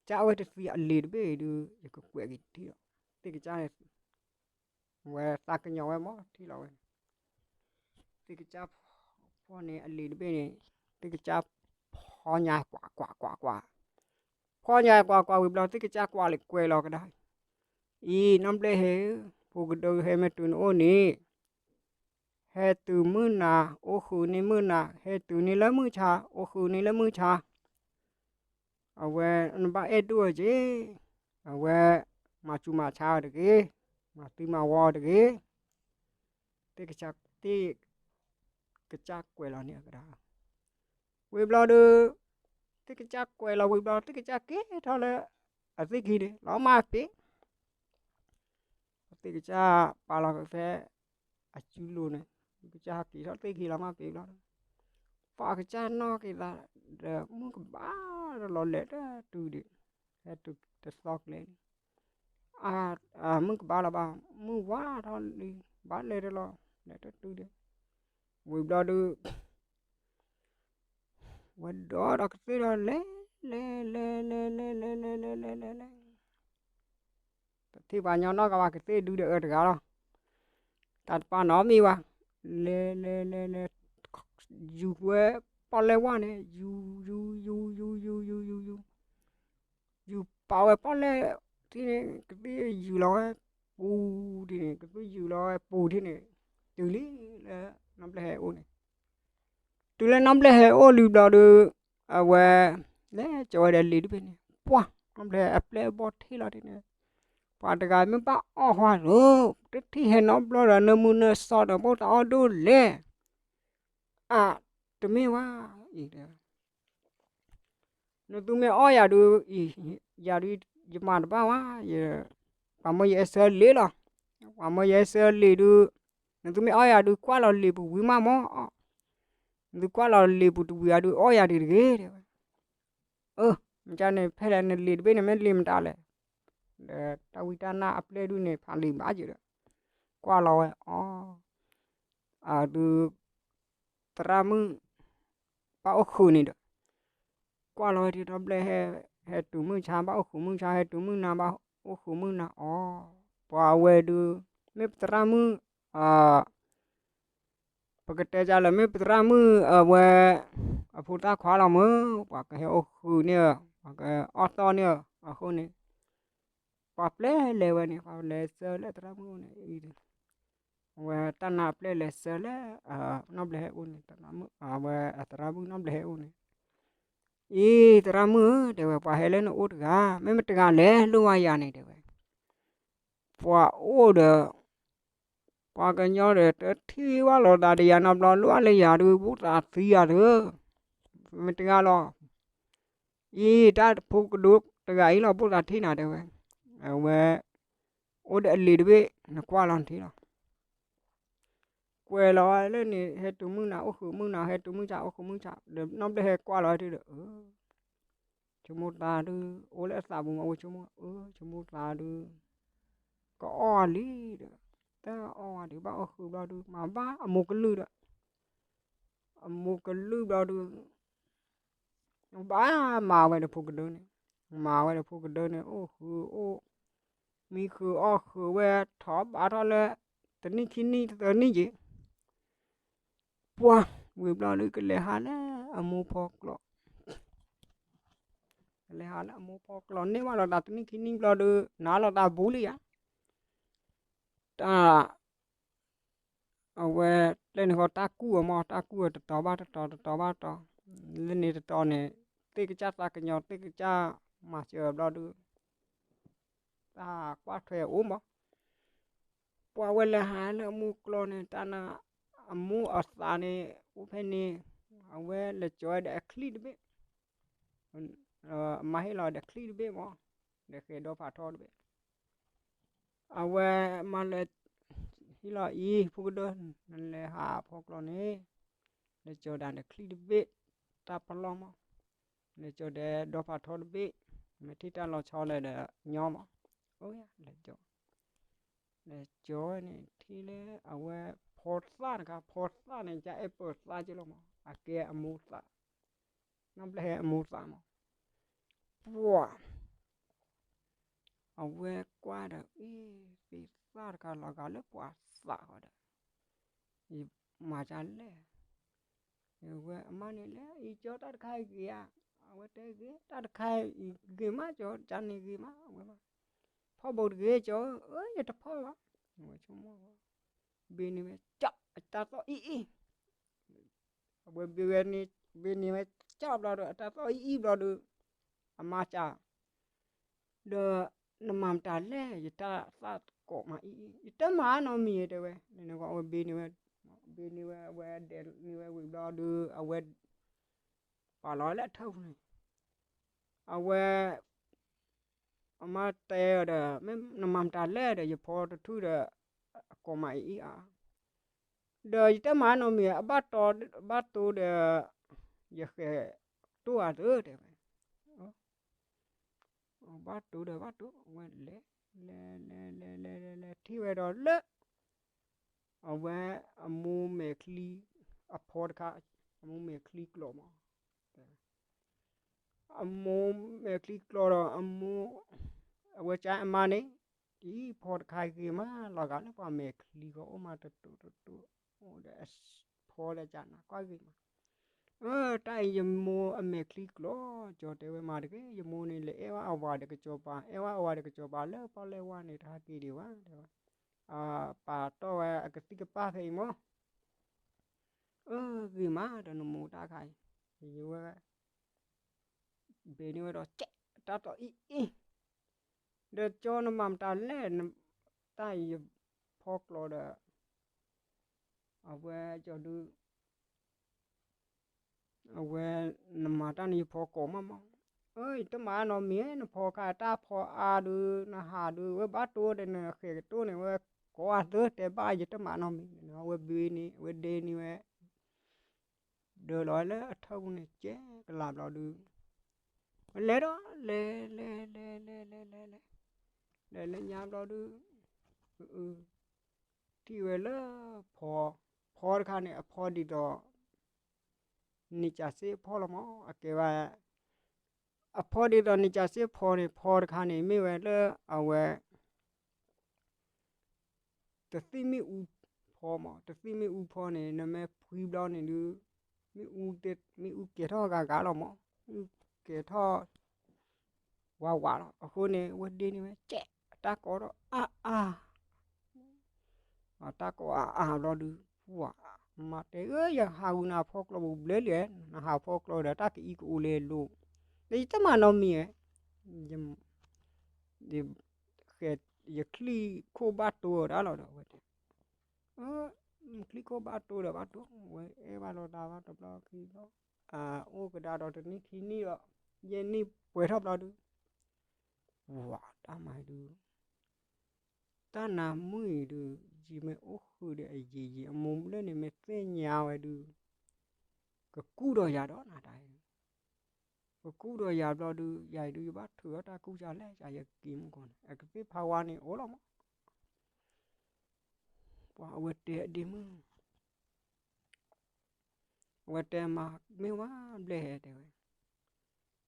ကၢ်ဝဲတသံအလံာ်တဘ့ၣ်အံၤဒုး ယကကွဲးက့ၤထံၣ်လီၤ. သ့ၣ်ကစၢ်န့ၣ် ဝဲသးကညီၤဝဲမ့ၢ်ထံၣ်လီၤဝဲန့ၣ်, သ့ၣ်ကစၢ်ဖီန့ၣ်အလံာ်တဘ့ၣ်န့ၣ်, သ့ၣ်ကစၢ်ဖီညါကွၢ်ကွၢ်ကွၢ်ကွၢ်, ဖီညါကွၢ်ကွၢ်ဝံၤဘျီ သ့ၣ်ကစၢ်ကွၢ်လံာ်ကွဲးလီၤကဒါ, အံၤ နီၢ်ဘျဲၣ်ဟဲဧၢ, ဖိကဒၢဟဲမ့ၢ်တုၤနအိၣ်န့ၣ်, ဟဲတုၤမုၢ်နၤ, အိၣ်ဃုာ်န့ၢ်မုၢ်နၤ, ဟဲတုၤန့ၢ်လၢမုၢ်ဆါ, အိၣ်ဃုာ်န့ၢ်လၢမုၢ်ဆါ, အဝဲနဘၣ်အဲၣ်ဒိၣ်အီၤက့ၤ, အဝဲမၤစူၤမၤဆါအီၤတဂ့ၤ, မၤသံမၤဝီအီၤတဂ့ၤ, သ့ၣ် သ့ၣ်ကစၢ်ကွဲးလီၤန့ၢ်အကဒါ, ဝံၤဘျီဒီး သ့ၣ်ကစၢ်ကွဲးလီၤဝံၤဘျီ သ့ၣ်ကစၢ်က့ၤထီၣ်လၢအသ့ၣ်ခံန့ၣ် လီၤမၢ်ဖံး, သ့ၣ်ကစၢ်ပာ်လီၤက့ၤဖဲအစုလိၤန့ၣ်, သ့ၣ်ကစၢ်ဟဲက့ၤထီၣ်သ့ၣ်ခံလီၤမၢ်ဖံးဘျီဒီး, ပှၤကစၢ်နီၣ်က့ၤသးဒီးမုၢ်ကဘၣ်တလီၤလဲၤတတုၤဒံး, ဟဲတုၤတသီကျဲန့ၣ်, မုၢ်ကဘၣ်လီၤဘၣ်, မုၢ်ဝါထီၣ်လံ, ဘၣ်လဲၤတလီၤ, လဲၤတတုၤဒံး, ဝံၤဘျီဒီး ဝဲဒီးဒီးကသ့ၣ်ဒီးလဲၤ, လဲၤ လဲၤ လဲၤ လဲၤ လဲၤ လဲၤ လဲၤ လဲၤ လဲၤ လဲၤ တထံၣ်ပှၤညီနီၢ်ကဘၣ် ကသ့ၣ်ဒုဒီးအၢတဂၤလီၤ, တၢ်တပာ်နီတမံၤဘၣ်, လဲၤ လဲၤ လဲၤ လဲၤ ယူၤဝဲပီၣ်လဲၣ်ဝါန့ၣ်, ယူၤ ယူၤ ယူၤ ယူၤ ယူၤ ယူၤ ယူၤ ယူၤ ယူၤပာ်ဝဲပီၣ်လဲၣ်ထံၣ်န့ၣ် ကသ့ၣ်ယူၤလီၤဝဲပူၤထံၣ်န့ၣ်, ကသ့ၣ်ယူၤလီၤဝဲပူၤထံၣ်န့ၣ်, တုၤလံလၢနီၢ်ဘျဲၣ်ဟဲအိၣ်န့ၣ်, တုၤလၢနီၢ်ဘျဲၣ်ဟဲအိၣ်လံဘျီဒီး အဝဲ လဲၤကၠီၤဝဲဒီးလံာ်တဘ့ၣ်န့ၣ်, ပှၤ နီၢ်ဘျဲၣ်အပျဲၢ်အဘီၣ်ထံၣ်လီၤဒ်န့ၣ်, ပှၤတဂၤမ့ၢ်ဘၣ်အီၣ်ဃီဒီး တထံၣ်ဟဲနီတဘျီဒီး နၢမူနၢဆှီဒီး ဘၣ်သးအီၣ်ဒိၣ်လဲၣ်, အတမ့ၢ်ဝဲအံၤ နသုမ့ၢ်အီၣ်ယၤဒုး, ယၤဒုး ယမၤတဘၣ်ဝဲ, ပှၤမၢယအဲၣ်ဆၢလံာ်လီၤ, ပှၤမၢယအဲၣ်ဆၢလံာ်ဒုး, နသုမ့ၢ်အီၣ်ယၤဒုး ကွၢ်လီၤလံာ်ပူၤဝံၤမးမၢ်, နသုကွၢ်လီၤလံာ်ပူၤတဝံၤအဒုး အီၣ်ယၤဒုးတဂ့ၤ တဲဝဲ, အၢ မ့ၢ်ကန့ၣ် ဖဲလဲၣ်နလံာ်တဘ့ၣ်န့ၣ် မ့ၢ်လံာ်မတၤလဲၣ်, ဒီးတၢ်ဝံတၢ်နၢ်အပျဲၢ်ဒုးန့ၣ် ဖးလံာ်ဘၣ်ယဲဒီး, ကွၢ်လီၤဝဲအီၤ အဒုး သရၣ်မုၣ် ဘၣ်အိၣ်ဃုာ်န့ၣ်ဒီး, ကွၢ်လီၤဝဲဒုး နီၢ်ဘျဲၣ် ဟဲတုၤမုၢ်ဆါ ဘၣ်အိၣ်ဃုာ်မုၢ်ဆါ, ဟဲတုၤမုၢ်နၤ ဘၣ်အိၣ်ဃုာ်မုၢ်နၤအီၤ, ပှၤဝဲဒုး မ့ၢ်ပသရၣ်မုၣ် ပကတဲဒ်လဲၣ် မ့ၢ်ပသရၣ်မုၣ်အဝဲ အဖိသၣ်ခွါလီၤမၢ်, ပှၤကဟဲအိၣ်ဃုာ်န့ၢ်အီၤ, ပှၤကအီၣ်သီၣ်န့ၢ်အီၤအဃိန့ၣ်, ပှၤပျဲလဲၤဝဲန့ၣ် ပှၤလဲၤဆှၢလၢသရၣ်မုၣ်အိၣ်န့ၣ်, အဝဲတၢ်နါအပျဲၢ်လဲၤဆှၢလၢ နီၢ်ဘျဲၣ်ဟဲအိၣ်န့ၣ်, အဝဲအသရၣ်မုၣ်နီၢ်ဘျဲၣ်ဟဲအိၣ်န့ၣ်, အံၤ သရၣ်မုၣ်ဧၢ တဲဝဲ ပှၤဟဲလၢနအိၣ်တဂၤ, မ့ၢ်မတဂၤလဲၣ် လိၣ်ဝဲယၤန့ၣ် တဲဝဲ, ပှၤအိၣ်ဒီး ပှၤကညီဒီး တထံၣ်ဘၣ်လိာ်သးဒီးယၤနီတဘျီ, လိၣ်လၢယၤဒုး ဘၣ်သးသံယၤတဂ့ၤ, မ့ၢ်တဂၤလီၤ, အံၤ တၢ်ဖိကဒိတဂၤအံၤလီၤ ဘၣ်သးထံၣ်နၤ တဲဝဲ, အဝဲ အိၣ်ဒီးအလံာ်တဘ့ၣ် နကွၢ်လီၤနထံၣ်လီၤ ကွဲးလီၤဝဲလၢန့ၣ် ဟဲတုၤမုၢ်နၤအိၣ်ဃုာ်မုၢ်နၤ ဟဲတုၤမုၢ်ဆါအိၣ်ဃုာ်မုၢ်ဆါ ဒီးနီၢ်ဘျဲၣ်ဟဲကွၢ်လီၤဝဲဒၣ်ဒီး ဆိကမိၣ်သးဒုး အိၣ်လၢအသးပူၤမး ဝဲဆိကမိၣ် အၢ ဆိကမိၣ်သးဒုး ကအီၣ်လံဒီး တၢ်အီၣ်ဝဲဒုး ဘၣ်အိၣ်ဃုာ်ဘျီဒုး မၤဘၣ်အမိၢ်ကလုၢ်ဒီး အမိၢ်ကလုၢ်ဘျီဒုး ဘၣ်မၤဝဲဒီးဖိကဒၢန့ၣ် မၤဝဲဒီးဖိကဒၢန့ၣ် အိၣ်ဃုာ်အိၣ် မံဃုာ်အီၣ်ဃုာ်ဝဲ ထီၣ်ဘးထီၣ်လၢ တနံၣ်ခံနံၣ်သၢနံၣ်က့ၤ ပှၤ ဝံၤဘျီဒုး ကလဲၤဟးလၢအမိၢ်ဖီကျိး ကလဲၤဟးလၢအမိၢ်ဖီကျိး န့ၢ်ဘၣ်လိာ်သးတနံၣ်ခံနံၣ်ဘျီဒုး နၤလိာ်သးဘူးလံယါ တၢ် အဝဲ ကျဲန့ၣ်ဃီ တၢ်ကူၣ်အမီၢ် တၢ်ကူၣ်အတတီၤဘၣ်တတီၤ တတီၤဘၣ်တတီၤ လၢန့ၣ်တတီၤန့ၣ် သ့ၣ်ကစၢ်သးကညီၤ သ့ၣ်ကစၢ်မၤစၢၤဘျီဒုး တၢ်ကွၢ်ထွဲအိၣ်မီၢ် ပှၤဝဲလဲၤဟးလၢအမိၢ်ကျိးန့ၣ် တၢ်နၤ အမိၢ်အသးန့ၣ် အိၣ်ဖဲန့ၣ် အဝဲလဲၤကၠီၤဝဲဒီးအချံၣ်တဘ့ၣ် အမၤဟ့ၣ်လီၤဒီးချံၣ်တဘ့ၣ်မီၢ် ဒီးဃဲၤဒီဖးထီတဘ့ၣ် အဝဲမၤလဲၤ ဟ့ၣ်လီၤအံၤ ဖိကဒၢ နလဲၤဟးဖီကျိးန့ၣ် လဲၤကၠီၤဒၣ်ဒီးချံၣ်တဘ့ၣ် တၢ်ပလီၢ်မီၢ် လဲၤကၠီၤဒီးဒီဖးထီတဘ့ၣ် မ့ၢ်ထံၣ်တၢ်လီၤဆီလၢဒီးညီမီၢ် လဲၤကၠီၤ လဲၤကၠီၤဝဲန့ၣ် ထံၣ်လၢအဝဲ ဖီသၣ်တခါ ဖီသၣ်န့ၣ် ကအဲၣ်ပၢၢ်သၣ်က့လီၤမီၢ် အကဲအမိၢ်သး နီၢ်ဘျဲၣ်ဟဲအမိၢ်သးမီၢ် ပှၤ အဝဲကွၢ်ဒီး အံၤ သ့ၣ်သၣ်တခါလီၤဂာ်လၢပှၤသးဃီဒီး ယမၤဒ်လဲၣ် ဝဲအမါန့ၣ်လဲၣ် အံၤကၠီတၢ်တခါအံၤဂ့ၤဧါ အဝဲတဲဂ့ၤ တၢ်တခါအံၤဂ့ၤမးကၠီ ကန့ၣ်ဂ့ၤမး အဝဲမး ဖီၣ်ဘိးတဂ့ၤကၠီ အၢ ယတဖီၣ်ဘၣ် ဝဲဆိကမိၣ် ဘ့န့ၢ်ဝဲ ကၠီ အတၢ်သီၣ်အံၣ်အံၣ်, အဝဲဘ့ဝဲန့ၣ် ဘ့န့ၢ်ဝဲ ကၠီဘျီဒီး အတၢ်သီၣ်အံၣ်အံၣ်ဘျီဒီး အမါစံး ဒီး နမၤမတၤလဲၣ် ယတၢ်သၣ်ကိးမးအံၣ်အံၣ် ယတမၤနီတမံၤ တဲဝဲ, နဂီၢ်အဝဲဘ့န့ၢ်ဝဲ, ဘ့န့ၢ်ဝဲ အဝဲဒဲန့ၢ်ဝဲဝံၤဘျီဒီး အဝဲ ပာ်လီၤလၢအထၢၣ်ပူၤန့ၣ်, အဝဲ အမါတဲအီၤဒီး မ့ၢ်နမၤမတၤလဲၣ်ဒီး ယဖီတထူၣ်ဒီး အကိးမးအံၤအံၤဧါ, ဒီးယတမၤနီတမံၤ အဘၣ်တီ ဘၣ်တိဒီး ယဃဲၤတိၢ်အသၢ တဲဝဲ, ဘၣ်တိဒီးဘၣ်တိ အဝဲလဲၤ လဲၤ လဲၤ လဲၤ လဲၤ လဲၤ လဲၤ ထံၣ်ဝဲဒီးလၢ အဝဲအမိၢ်မဲာ်ချံ အဖီတခါ, အမိၢ်မဲာ်ချံကျိးမး, အမိၢ်မဲာ်ချံကျိးဒီးအမိၢ်, အဝဲကၠါအမါန့ၣ်, အံၤဖီတခါဂ့ၤမး လီၤဂာ်လၢပှၤမဲာ်ချံဃီအိၣ်မးတတိၤတတိၤ, အိၣ်ဒီးအဖီလၢကၠါနၤကွၢ်ဂ့ၤမး, အၢ တၢ်အံၤယမိၢ်အမဲာ်ချံကျိး, ကၠီတဲဝဲမးတဂ့ၤ, ယမိၢ်န့ၣ် လဲၤအဲၣ်ဝဲအဝၤဒီးကစီၤပၤ, အဲၣ်ဝဲအဝၤဒီးကစီၤပၤလၢပီၣ်လဲၣ်ဝါန့ၣ် တဟဲက့ၤဒံးဘၣ် တဲဝဲ, အပာ်တီၢ်ဝဲအကသံၣ်ကပၢ်ဖဲအံၤမး, အၢ ဂ့ၤမး ဒီးနမိၢ်တၢ်ခါအံၤ, ယဝဲ ဘ့န့ၢ်ဝဲဒီး ကဲ တၢ်တီၢ်အံၣ်အံၣ်, ဒီးကၠီနမၤမတၤလဲၣ်, တၢ်အံၤယဖီကျိးဒီး အဝဲကၠီဒု အဝဲ နမၤတၢ်န့ၣ်ယဖီကိးမးမး, အၢ ယတမၤနီတမံၤ နဖီခါတၢ်ဖီအါဒု နဟးဒု ဝဲဘၣ်တိဒီးနဃဲၤကတိၢ်န့ၣ် ဝဲကိးအသၢတဲဘၣ် ယတမၤနီတမံၤ, အဝဲဘ့န့ၢ် အဝဲဒဲန့ၢ်ဝဲ ဒၢလီၤဝဲလၢအထၢၣ်ပူၤန့ၣ် ကဲကလးဘျီဒု ဝဲလဲၤဒီး လဲၤ လဲၤ လဲၤ လဲၤ လဲၤ လဲၤ လဲၤ လဲၤညါဘျီဒု ထံၣ်ဝဲလၢ ဖီ ဖီတခါန့ၣ် အဖီဒ်သိး န့ၢ်ကၠးစ့အဖီလီၤမး အကဲဝဲ အဖီဒ်သိးန့ၢ်ကၠးစ့အဖီန့ၣ် ဖီတခါန့ၣ် မ့ၢ်ဝဲလၢအဝဲ တသံၣ်မ့ၣ်အူဖီမး တသံၣ်မ့ၣ်အူဖီန့ၣ် နမ့ၢ်ဖှံဘျီန့ၣ်ဒု မ့ၣ်အူ မ့ၣ်အူကဲၤထီၣ်ဂၤဂၤလီၤမး မ့ၣ်အူကဲၤထီၣ် ဝးဝးလီၤ အဃိန့ၣ် ဝဲဒ့န့ၢ်ဝဲ ကဲ တၢ်ကိးဒီးအါအါ တၢ်ကိးအါအါဘျီဒု ပှၤ မၤတဲဧၢ ယဟးဂူာ်နၤဖီကျိးပူၤဘျဲလံ နဟးဖီကျိးဒီးတၢ်ကအံကအိၣ်လဲၤလိၤ ဒီးယတမၤနီတမံၤဧါ ယချံၣ်ခိၣ်ဘၣ်တိၢ်ဒၣ်လီၤဒီး အဝဲတဲ ချံၣ်ခိၣ်ဘၣ်တိၢ်ဒီးဘၣ်တိၢ် ဝဲအဲၣ်ဘၣ်လိာ်သးဘၣ်တဘျီခံဘျီ အိၣ်ကဒါဒီးတနံၣ်ခံနံၣ်ဒီး ယဲၢ်နံၣ်ပှဲၤထီၣ်ဘျီဒု ဝၤတၢ်မၤဒု တၢ်နၤမုၢ်အံၤဒု ယမ့ၢ်အိၣ်ဃုာ်ဒီးအယံာ်ယံာ် အမိၢ်လၢန့ၣ်မ့ၢ်သ့ၣ်ညါဝဲဒု ကကူၣ်ဒီးယၤဒီးနၤတၢ်အံၤ ကကူၣ်ဒီးယၤဘျီဒု ယၤအံၤဒု ယဘၣ်ထုးထီၣ်တၢ်ကူၣ်စၢ်လဲၣ် ယက့ၤမုၢ်ကီၢ်န့ၣ် အကသ့ၣ်ဖးဝါန့ၣ်အိၣ်လီၤမး ပှၤအဝဲတဲအဒ့မုၣ် အဝဲတဲမး မ့ၢ်ဝဲဘျဲၣ်ဟဲတဲဝဲ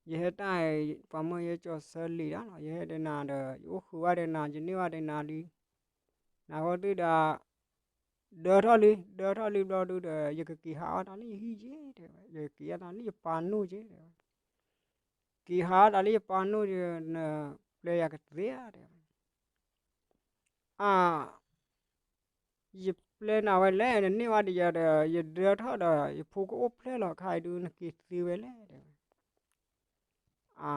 ယဟဲတၢ် ပှၤမၢယဲကၠီၤဆၢလံၤဒၣ်လီၤ ယဟဲဒီးနၤဒီး ယအိၣ်ဃုာ်ဝဲဒီးနၤ ယန့ၢ်ဝဲဒီးနၤလံ နဃီသ့ၣ်ဒီး ဒၢထီၣ်လံ ဒၢထီၣ်လံဘျီဒုဒီး ယကက့ၤဟးအီၣ်တၢ်လၢယဟံၣ်က့ၤတဲဝဲ ယကက့ၤဟးတၢ်လၢယပၢ်နိၣ်က့ၤတဲဝဲ က့ၤဟးတၢ်လၢယပၢ်နိၣ်ဒီး နပျဲယၤကသ့ဧါတဲဝဲ အါ ယပျဲနၤဝဲလဲၣ် နန့ၢ်ဝဲဒီးယၤဒီး ယဒၢထီၣ်ဒီး ယဖိကအိၣ်ဖျဲၣ်လီၤခါအံၤဒု နက့ၤသ့ဝဲလဲၣ်တဲဝဲ အါ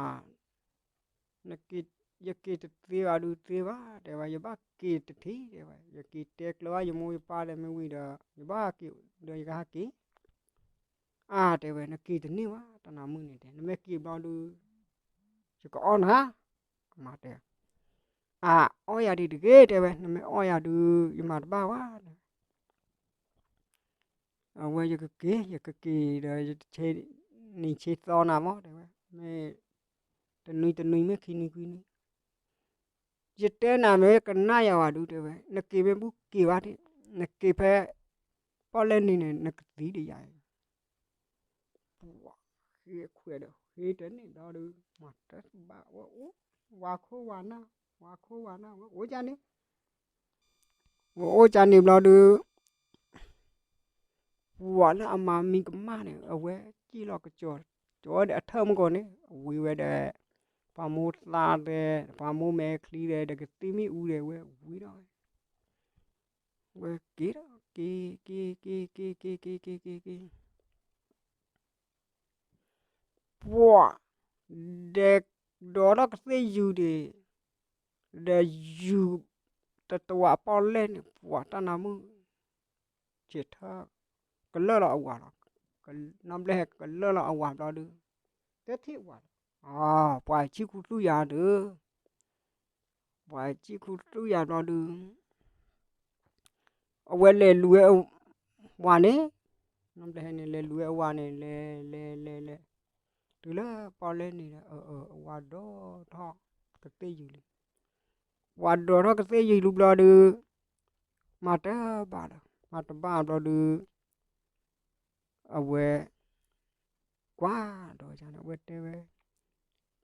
ယက့ၤတသ့ဘၣ်ဒုးသ့ဘၣ် တဲဝဲ ယဘၣ်က့ၤတထံၣ်တဲဝဲ ယက့ၤတဲကျၢၤဘၣ်ယမိၢ်ယပၢ်ဒီးမ့ၢ်ဝံၤဒီး ယဘၣ်က့ၤဒီးယကဟဲက့ၤ အါ တဲဝဲ နက့ၤတန့ၢ်ဘၣ် တနၤမုၢ်န့ၣ်တဲ နမ့ၢ်က့ၤဘျီဒုး ယကအီၣ်နၤ မၤတဲ အါ အီၣ်ယၤဒံးတဂ့ၤ တဲဝဲ နမ့ၢ်အီၣ်ယၤဒုး ယမၤတဘၣ်ဝဲ အဝဲယကက့ၤ ယကက့ၤဒီး ယတဆ့နံၤဆ့သီနၤမး တဲဝဲ မ့ၢ်တနွံတနွံမ့ၢ်ခံနွံခွံနွံ ယတဲနၤမ့ၢ်ကနၣ်ယၤဝဲဒုး တဲဝဲ နက့ၤမ့ၢ်ဘူက့ၤဘၣ်န့ၣ် နက့ၤဖဲ ပီၣ်လဲၣ်နံၤန့ၣ် နကသံဒီးယၤ ပှၤဃ့ခွဲးဒီးဃ့တန့ၢ်ဒီးဒုး မၤတဘၣ်ဝဲအိၣ် ဝါခိၣ်ဝါနၢ် ဝါခိၣ်ဝါနၢ်ဝဲအိၣ်ကန့ၣ် ဝဲအိၣ်ကန့ၣ်ဘျီဒုး ပှၤလၢအမၤမံကမၣ်န့ၣ် အဝဲစံၣ်လီၤကစီၤ ကစီၤဒီးအထၢၣ်မူကီၢ်န့ၣ် အဝံၤဝဲဒီး ပှၤမိၢ်သးဒီး ပှၤမိၢ်မဲာ်ချံဒီး ဒီးကသံၣ်မ့ၣ်အူဒီးဝဲဝံၤဒီးဝဲ ဝဲက့ၤဒီး က့ၤ က့ၤ က့ၤ က့ၤ က့ၤ က့ၤ က့ၤ က့ၤ က့ၤ ပှၤ ဒဲးဒီးထီၣ်ကသ့ၣ်ယုၤန့ၣ်, ဒီးယုၤ တတဝးပီၣ်လဲၣ်န့ၣ် ပှၤတၢ်နါမုၣ် ဆဲးထၢၣ် ကလၢၢ်လီၤအဝၤလီၤ. နီၢ်ဘျဲၣ်ဟဲကလၢၢ်လီၤအဝၤဘျီဒုး, တထံၣ်ဝၤလီၤ. ပှၤဆံၣ်ခူသူၣ်ယၤဒုး, ပှၤဆံၣ်ခူသူၣ်ယၤဘျီဒုး အဝဲလဲၤလူၤဝဲ ဝၤန့ၣ်, နီၢ်ဘျဲၣ်ဟဲန့ၣ် လဲၤလူၤဝဲအဝၤန့ၣ် လဲၤ လဲၤ လဲၤ လဲၤ တုၤလၢပီၣ်လဲၣ်န့ၣ်ဒီး အဝၤဒိးထီၣ်ကသ့ၣ်ယုၤလံ. ဝၤဒိးထီၣ်ကသ့ၣ်ယုၤလံဘျီဒုး, မၤတဘၣ်ဒီး မၤတဘၣ်ဘျီဒုး အဝဲ ကွၢ်ဒီးန့ၣ် အဝဲတဲဝဲ,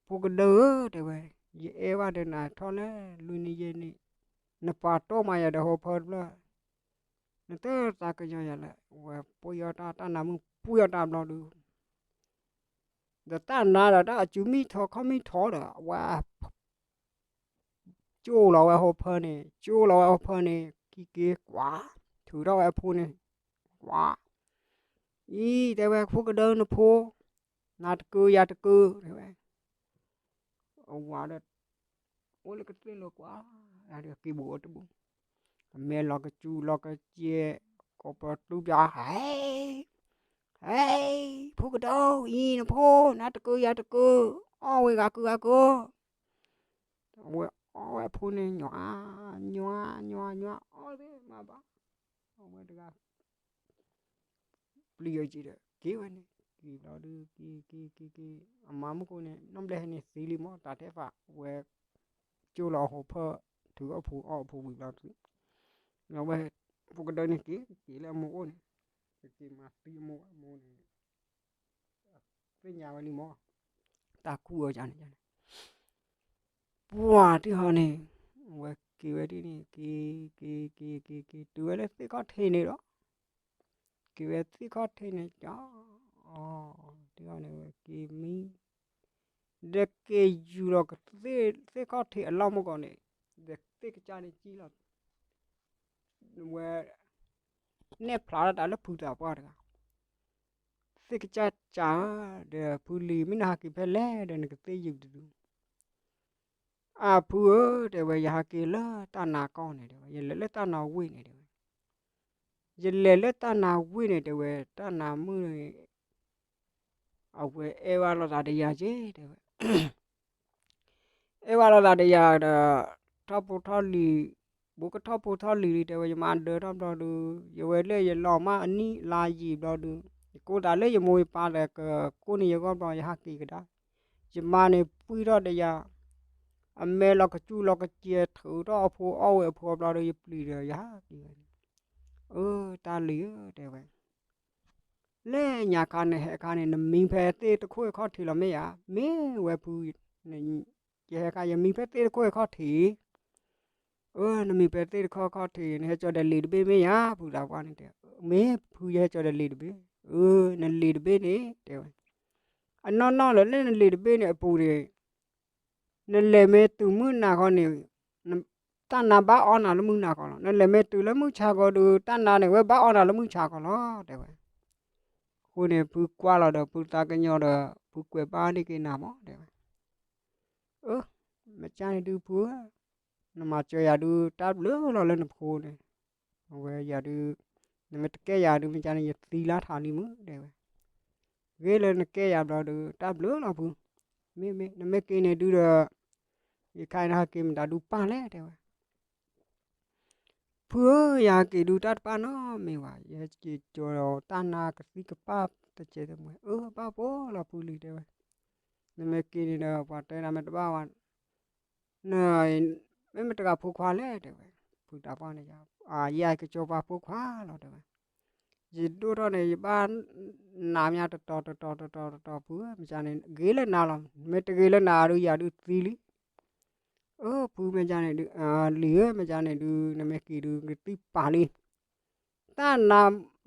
ဖိကဒၢဧၢ တဲဝဲ, ယအဲၣ်ဘၣ်ဒီးနၤထီၣ်လၢလွံၢ်နံၣ်ယဲၢ်နံၣ်, နပာ်တီၢ်မၤယၤဒီးဟီဖၢတဖျၢၣ်, နတသးကညီၤယၤလၢ ဝဲပှ့ၤအီၣ်တၢ် တၢ်နါမုၣ်ပှ့ၤအီၣ်တၢ်ဘျီဒုး ဒီးတၢ်နါဒီးတၢ်အစုမံထီၣ်ခီၣ်မံထီၣ်ဒီး အဝဲ ကၠိလီၤဝဲဟီဖၢန့ၣ်, ကၠိလီၤဝဲဟီဖၢန့ၣ် က့ၤက့ၤကွၢ်, ထုးထီၣ်ဝဲအဖိန့ၣ်, ကွၢ်, အံၤ တဲဝဲ ဖိကဒၢနဖိ, နၤတကု ယၤတကု တဲဝဲ, အဝၤဒီး အိၣ်လၢကသ့ၣ်လၢကွၢ်, က့ၤဘူးအိၣ်တဘူး, အမဲာ်လီၤကစူၤလီၤကစဲး, ကိးပသူပျီ ဟဲ ဟဲ, ဖိကဒၢအံၤ နဖိ, နၤတကု ယၤတကု, အီၣ်ဝဲဂၤကုဂၤကု အဝဲအီၣ်ဝဲအဖိန့ၣ် ညီ ညီ ညီ ညီ အီၣ်သ့မၤဘၣ်, အဝဲတဂၤ ပျံၤအီၤက့ၤဒီး က့ၤဝဲန့ၣ် က့ၤဘျီဒုး က့ၤ က့ၤ က့ၤ က့ၤ အမါမုၣ်ကိးန့ၣ် နီၢ်ဘျဲၣ်ဟဲန့ၣ်သံလံမး တၢ်ထဲဖး ဝဲ ကၠိလီၤဟီဖၢ ထုးအီၣ်ဖိအီၣ်အဖိဝံၤဘျီဒုး ဝဲ ဖိကဒၢန့ၣ်က့ၤ က့ၤလၢအမိၢ်အိၣ်န့ၣ် က့ၤမၤသံအမိၢ် အမိၢ်န့ၣ် သ့ၣ်ညါဝဲလံမး တၢ်ကူၣ်အီၤန့ၣ် ပှၤတဟီန့ၣ် ဝဲက့ၤဝဲဒ်န့ၣ် က့ၤ က့ၤ က့ၤ က့ၤ က့ၤ တုၤဝဲလၢသ့ၣ်ခီၣ်ထံးန့ၣ်ဒီး က့ၤဝဲသ့ၣ်ခီၣ်ထံးန့ၣ် က တဟီန့ၣ် ဝဲက့ၤမံ ဒီးက့ၤယူၤလီၤကသ့ၣ်ခီၣ်ထံးအလီၢ်မုၢ်ကီၢ်န့ၣ် ဒီးသ့ၣ်ကစၢ်န့ၣ်ကံၣ်လီၤ ဝဲ နဲၣ်ဖျါထီၣ်တၢ်လၢဖုသးပှၢ်တဂၤ သ့ၣ်ကစၢ်စၢ်ဧၢ ဒီးဖုလံၤ မ့ၢ်နဟးက့ၤဖဲလဲၣ်ဒီးနကသ့ၣ်ယုၤတဒု အၢ ဖုဧၢ တဲဝဲ ယဟးက့ၤလၢတၢ်နါကီၢ်န့ၣ် တဲဝဲ ယလဲၤလၢတၢ်နါဝ့ၢ်န့ၣ် တဲဝဲ ယလဲၤလၢတၢ်နါဝ့ၢ်န့ၣ် တဲဝဲ တၢ်နါမုၣ်န့ၣ် အဝဲအဲၣ်ဝဲလိာ်သးဒီးယၤက့ၤ တဲဝဲ အဲၣ်ဝဲလိာ်သးဒီးယၤဒီး ထီၣ်ဖိထီၣ်လံၤ ဘူးကထီၣ်ဖိထီၣ်လံၤလံ တဲဝဲ ယမါဒၢထီၣ်ဘျီဒုး ယဝဲလၢယလီၤမၢ်အနံၣ်လါယံာ်ဘျီဒုး ယကိးသးလၢယမိၢ်ယပၢ်ဒီး ကကိးန့ၢ်ယဂီၢ်ဘျီ ယဟးက့ၤကဒါ ယမါန့ၣ်ပှံၢ်ထီၣ်ဒီးယၤ အမဲာ်လီၤကစူၤလီၤကစဲး ထုးထီၣ်အဖိအီၣ်ဝဲအဖိဘျီဒီး ယပျံၤဒီးယဟးက့ၤဝဲန့ၣ် အၢ တၢ်လံၤဧၢ တဲဝဲ လၢညါခါနဟဲခါန့ၣ် နမံဖဲသ့ၣ်တခိၣ်ခီၣ်ထံးလီၤမ့ၢ်ဧါ မ့ၢ်ဝဲဖု ယဟဲခါ ယမံဖဲသ့ၣ်တခိၣ်ခီၣ်ထံး အၢ နမံဖဲသ့ၣ်တခိၣ်ခီၣ်ထံး နဟဲကၠီၤဒီးလံာ်တဘ့ၣ်မ့ၢ်ဧါ ဖုသးပှၢ်န့ၣ်တဲ မ့ၢ်ဖု ယဟဲကၠီၤဒီးလံာ်တဘ့ၣ် အၢ နလံာ်တဘ့ၣ်န့ၣ် တဲဝဲ အနီၢ်နီၢ်လၢ လၢနလံာ်တဘ့ၣ်န့ၣ်အပူၤန့ၣ် နလဲၤမ့ၢ်တုၤမုၢ်နၤခီန့ၣ် တၢ်နါဘၣ်အီၣ်နၤလၢမုၢ်နၤခီလီၤ. နလဲၤမ့ၢ်တုၤလၢမုၢ်ဆါခီဒီး တၢ်နါန့ၣ် ဝဲဘၣ်အီၣ်နၤလၢမုၢ်ဆါခီလီၤ တဲဝဲ. အဃိန့ၣ် ဖုကွၢ်လီၤဒီး ဖုသးကညီၤဒီး ဖုကွဲးဘၣ်န့ၢ်က့ၤနၤမး တဲဝဲ. အၢ မ့ၢ်ကန့ၣ်ဒုးဖုဧၢ, နမၤစၢၤယၤဒုး တၢ်ဘျုးလီၤလၢနဖိန့ၣ် အဝဲယၤဒုး နမ့ၢ်တကဲယၤဒုး မ့ၢ်ကန့ၣ် ယသံလၢထးလံမုၢ် တဲဝဲ. ဂ့ၤလၢနကဲယၤဘျီဒုး တၢ်ဘျုးလီၤဖု, မ့မ့ၢ် နမ့ၢ်က့ၤန့ၣ်ဒုးဒီး ယခါအံၤနဟးက့ၤမတၤဒုးပၢ်လဲၣ် တဲဝဲ. ဖုဧၢ, ယဟးက့ၤဒုးတၢ်တပၢ်နီတမံၤဘၣ်, ယဟဲက့ၤကၠီၤတၢ်နါကသံကပၢ်တစဲးတမှဲၤ, အၢ ဘၣ်ဖိလီၤဖုလံၤ တဲဝဲ. နမ့ၢ်က့ၤန့ၣ်ဒီး ပှၤတဲနၤမ့ၢ်တဘၣ်ဝဲ နမ့ၢ်မတၤတဂၤဖိခွါလဲၣ် တဲဝဲ. ဖုတၢ်ပၢ်န့ၣ် ယၤကၠီၤပှၤဖိခွါလီၤ တဲဝဲ. ယဒိၣ်ထီၣ်န့ၣ် ယဘၣ်နးမးတတီၤတတီၤတတီၤတတီၤ ဖုဧၢ, မ့ၢ်ကန့ၣ် ဂ့ၤလၢနၤလီၤ, မ့ၢ်တဂ့ၤလၢနၤဒုး ယၤဒုးသံလံ. အၢ ဖုမ့ၢ်ကန့ၣ်ဒုး လံၤဧၢ မ့ၢ်ကန့ၣ်ဒုး နမ့ၢ်က့ၤဒုး ကသံပာ်လံ. တၢ်နါ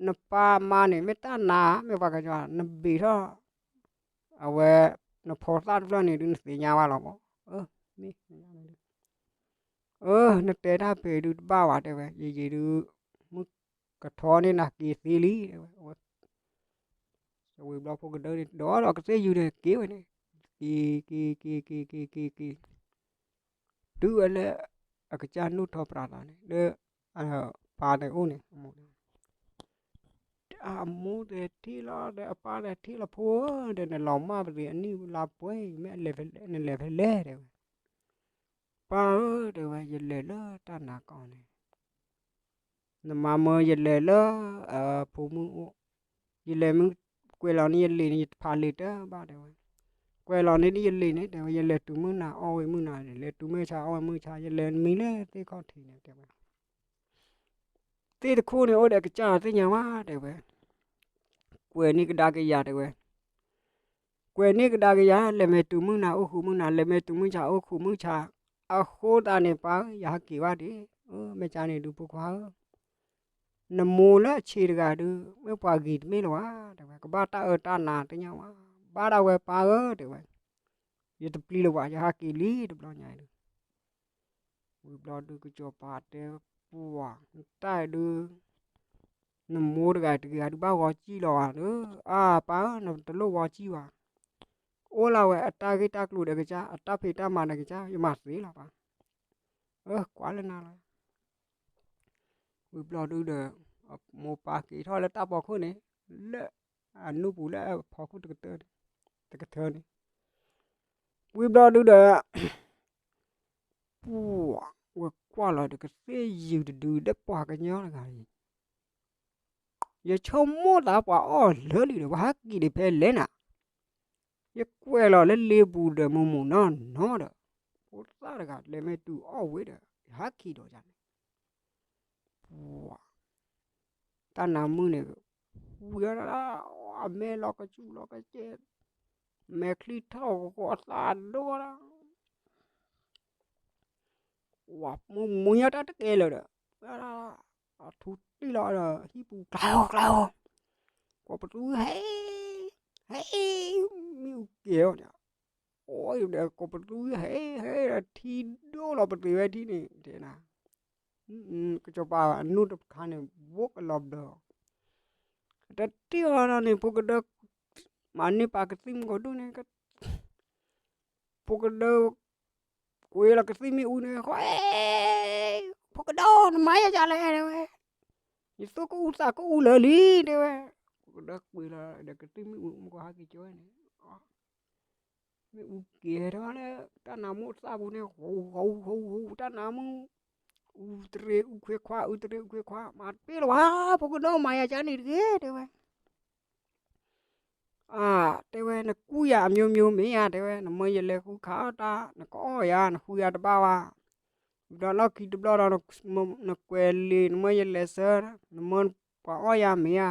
နပၢ်မါန့ၣ် မ့ၢ်တၢ်နါ မ့ၢ်ပှၤကညီ နဘ့ၣ်ထီၣ် အဝဲ နဖိသၣ်တဖျၢၣ်န့ၣ်ဒုး နသ့ၣ်ညါဝဲလီၤမး. အၢ မ့ၢ် အၢ နတဲတၢ်ဖဲဒုးတဘၣ်ဝဲ တဲဝဲ, ယယံၤဒုး ကထီန့ၢ်နၤက့ၤသ့လံ တဲဝဲ. ဝံၤဘျီဖိကဒၢန့ၣ် ဒီးဒီးကသ့ၣ်ယုၢ်န့ၣ်က့ၤဝဲန့ၣ်, က့ၤ က့ၤ က့ၤ က့ၤ က့ၤ က့ၤ က့ၤ တုၤဝဲလၢ အကစၢ်နူၢ်ထီၣ်ပြးသးန့ၣ် လၢ ပၢ်န့ၣ်အိၣ်န့ၣ် အမိၢ်န့ၣ် အမိၢ်တဲထံၣ်လီၤ ဒီးအပၢ်တဲထံၣ်လီၤ ဖိဧၢ, ဒီးနလီၤမၢ်ပသ့ၣ်အနံၣ်လါပှဲၤအံၤ မ့ၢ်နလဲၤဖဲလဲၣ် တဲဝဲ. ပၢ်ဧၢ တဲဝဲ ယလဲၤလၢတၢ်နါကီၢ်န့ၣ် နမၤမၢယလဲၤလၢ အဖိမုၣ်အိၣ်, ယလဲၤမ့ၢ်ကွဲးလီၤန့ၢ်ယလံာ်န့ၣ် ယတဖးလံာ်တဘၣ် တဲဝဲ. ကွဲးလီၤန့ၢ်ဒ်ယလံာ်န့ၣ် တဲဝဲ ယလဲၤတုၤမုၢ်နၤအီၣ်ဝဲမုၢ်နၤန့ၣ် လဲၤတုၤမုၢ်ဆါအီၣ်ဝဲမုၢ်ဆါ ယလဲၤမံလၢသ့ၣ်ခီၣ်ထံးန့ၣ် တဲဝဲ. သ့ၣ်တခိၣ်န့ၣ်အိၣ်ဒီးကစၢ်သ့ၣ်ညါဝဲ တဲဝဲ. ကွဲးန့ၢ်ကဒါက့ၤယၤ တဲဝဲ. ကွဲးန့ၢ်ကဒါက့ၤယၤ လဲၤမ့ၢ်တုၤမုၢ်နၤအိၣ်ဃုာ်မုၢ်နၤ လဲၤမ့ၢ်တုၤမုၢ်ဆါအိၣ်ဃုာ်မုၢ်ဆါ, အဃိသတးန့ၣ် ပၢ်ဧၢ ယဟးက့ၤဘၣ်ဒံး, မ့ၢ်ကန့ၣ်ဒုး ဖိခွါဧၢ, နမိၢ်လၢအဆံးတဂၤဒုး မ့ၢ်ပှၤဂ့ၤတမ့ၢ်လၢၤဘၣ် တဲဝဲ, ကဘၣ်တၢ်အၢတၢ်နးသ့ၣ်ညါဝဲ, ဘၣ်ဒၣ်ဝဲပၢ်ဧၢ တဲဝဲ, ယတပျံၤလၢၤဘၣ် ယဟးက့ၤလံတဘျီညါအံၤဒုး ဝံၤဘျီဒုး ကစီၤပၤတဲပှၤ တၢ်ဒုး နမိၢ်တဂၤတဂ့ၤ အဒုးဘၣ်ဂီၤစံၣ်လီၤဧါ, အၢ ပၢ်ဧၢ နတလိၣ်ဂီၤစံၣ်ဘၣ်, အိၣ်လၢဝဲအတၢ်ဂ့ၢ်တၢ်ကျိၤဒီးကစၢ် အတၢ်ဖံးတၢ်မၤဒီးကစၢ် ယမၤသ့လီၤပၢ်, အၢ ကွၢ်လၢနၤလီၤ. ဝံၤဘျီဒုးဒီး မိၢ်ပၢ်က့ၤထီၣ်လၢတၢ်ဖီခိၣ်န့ၣ် လၢအနူၢ်ပူၤလၢအဖီခိၣ်တကတၢၢ်န့ၣ် တကထၢန့ၣ်, ဝံၤဘျီဒုးဒီး ပှၤဝဲကွၢ်လီၤဒီးကသ့ၣ်ယုၢ်တဒု ဒီးပှၤကညီတဂၤအံၤ ယဆိကမိၣ်သးပှၤအီၣ်လၢာ်လံဒီး ပှၤဟဲက့ၤဒံးဖဲလဲၣ်နၤ, ယကွဲးလီၤလၢလ့ပူၤဒီးမုာ်မုာ်နီၢ်နီၢ်ဒီး ဖိသၣ်တဂၤလဲၤမ့ၢ်တုၤအီၣ်ဝဲဒီး ယဟဲက့ၤဒီးယၤန့ၣ်, ပှၤ တၢ်နါမုၣ်န့ၣ် ဝံၤဒၣ် အမဲာ်လီၤကစူၤလီၤကစဲး, မဲာ်ချံထီၣ်ဂီၤသးဒိၣ်ဒၣ် ဝဲမုၢ်မုၢ်ညါတၢ်တကဲလၢာ်ဒီး အထူတံၢ်လီၤဒီး ဟံၣ်ပူၤကျါအီၤကျါအီၤ, ကိးပသူဟဲ ဟဲ မ့ၣ်အူကဲၤအီၤန့ၣ်, အိၣ်ဒီးကိးပသူဟဲ ဟဲဒီးထံဒိၣ်လီၤပသ့ၣ်ဝဲထံန့ၣ် တဲနၤ, ကစီၤပၤအနူၢ်တခါန့ၣ် ဝိၣ်ကလီၤဘျၢၤ, တထံၣ်အီၤန့ၣ် ဖိကဒၢ မၤန့ၢ်ပာ်ကသံၣ်မူကဒိၣ်န့ၣ် ဖိကဒၢ ကွံာ်လီၤကသံၣ်မ့ၣ်အူန့ၣ် ဃီ ဖိကဒၢ နမၤယၤဒ်လဲၣ် တဲဝဲ, ယသူၣ်ကအူသးကအူလၢာ်လံ တဲဝဲ, ဖိကဒၢကွံာ်လီၤဒီးကသံၣ်မ့ၣ်အူ မ့ၢ်ကဟဲက့ၤကၠီန့ၣ် မ့ၣ်အူကဲၤထီၣ်လၢ တၢ်နါမိၢ်သၣ်ပူၤန့ၣ် ဃီ ဃီ ဃီ ဃီ တၢ်နါမိၢ် အူတရံးအူခွဲးခွါ အူတရံးအူခွဲးခွါ မၤတပ့ၢ်လၢၤဘၣ် ဖိကဒၢ မၤယၤဒ်န့ၣ်တဂ့ၤ တဲဝဲ အါ တဲဝဲ နကူၣ်ယၤအမျိုးမျိုးမ့ၢ်ဧါ တဲဝဲ နမၢယလဲၤဃုခးအီၣ်တၢ် နကအီၣ်ယၤ နဃုယၤတဘၣ်ဘၣ်, ဒီးလီၢ်ခံတဘျီဒီး နကွဲးလံာ် နမၢယလဲၤဆၢ နမၢပှၤအီၣ်ယၤမ့ၢ်ဧါ,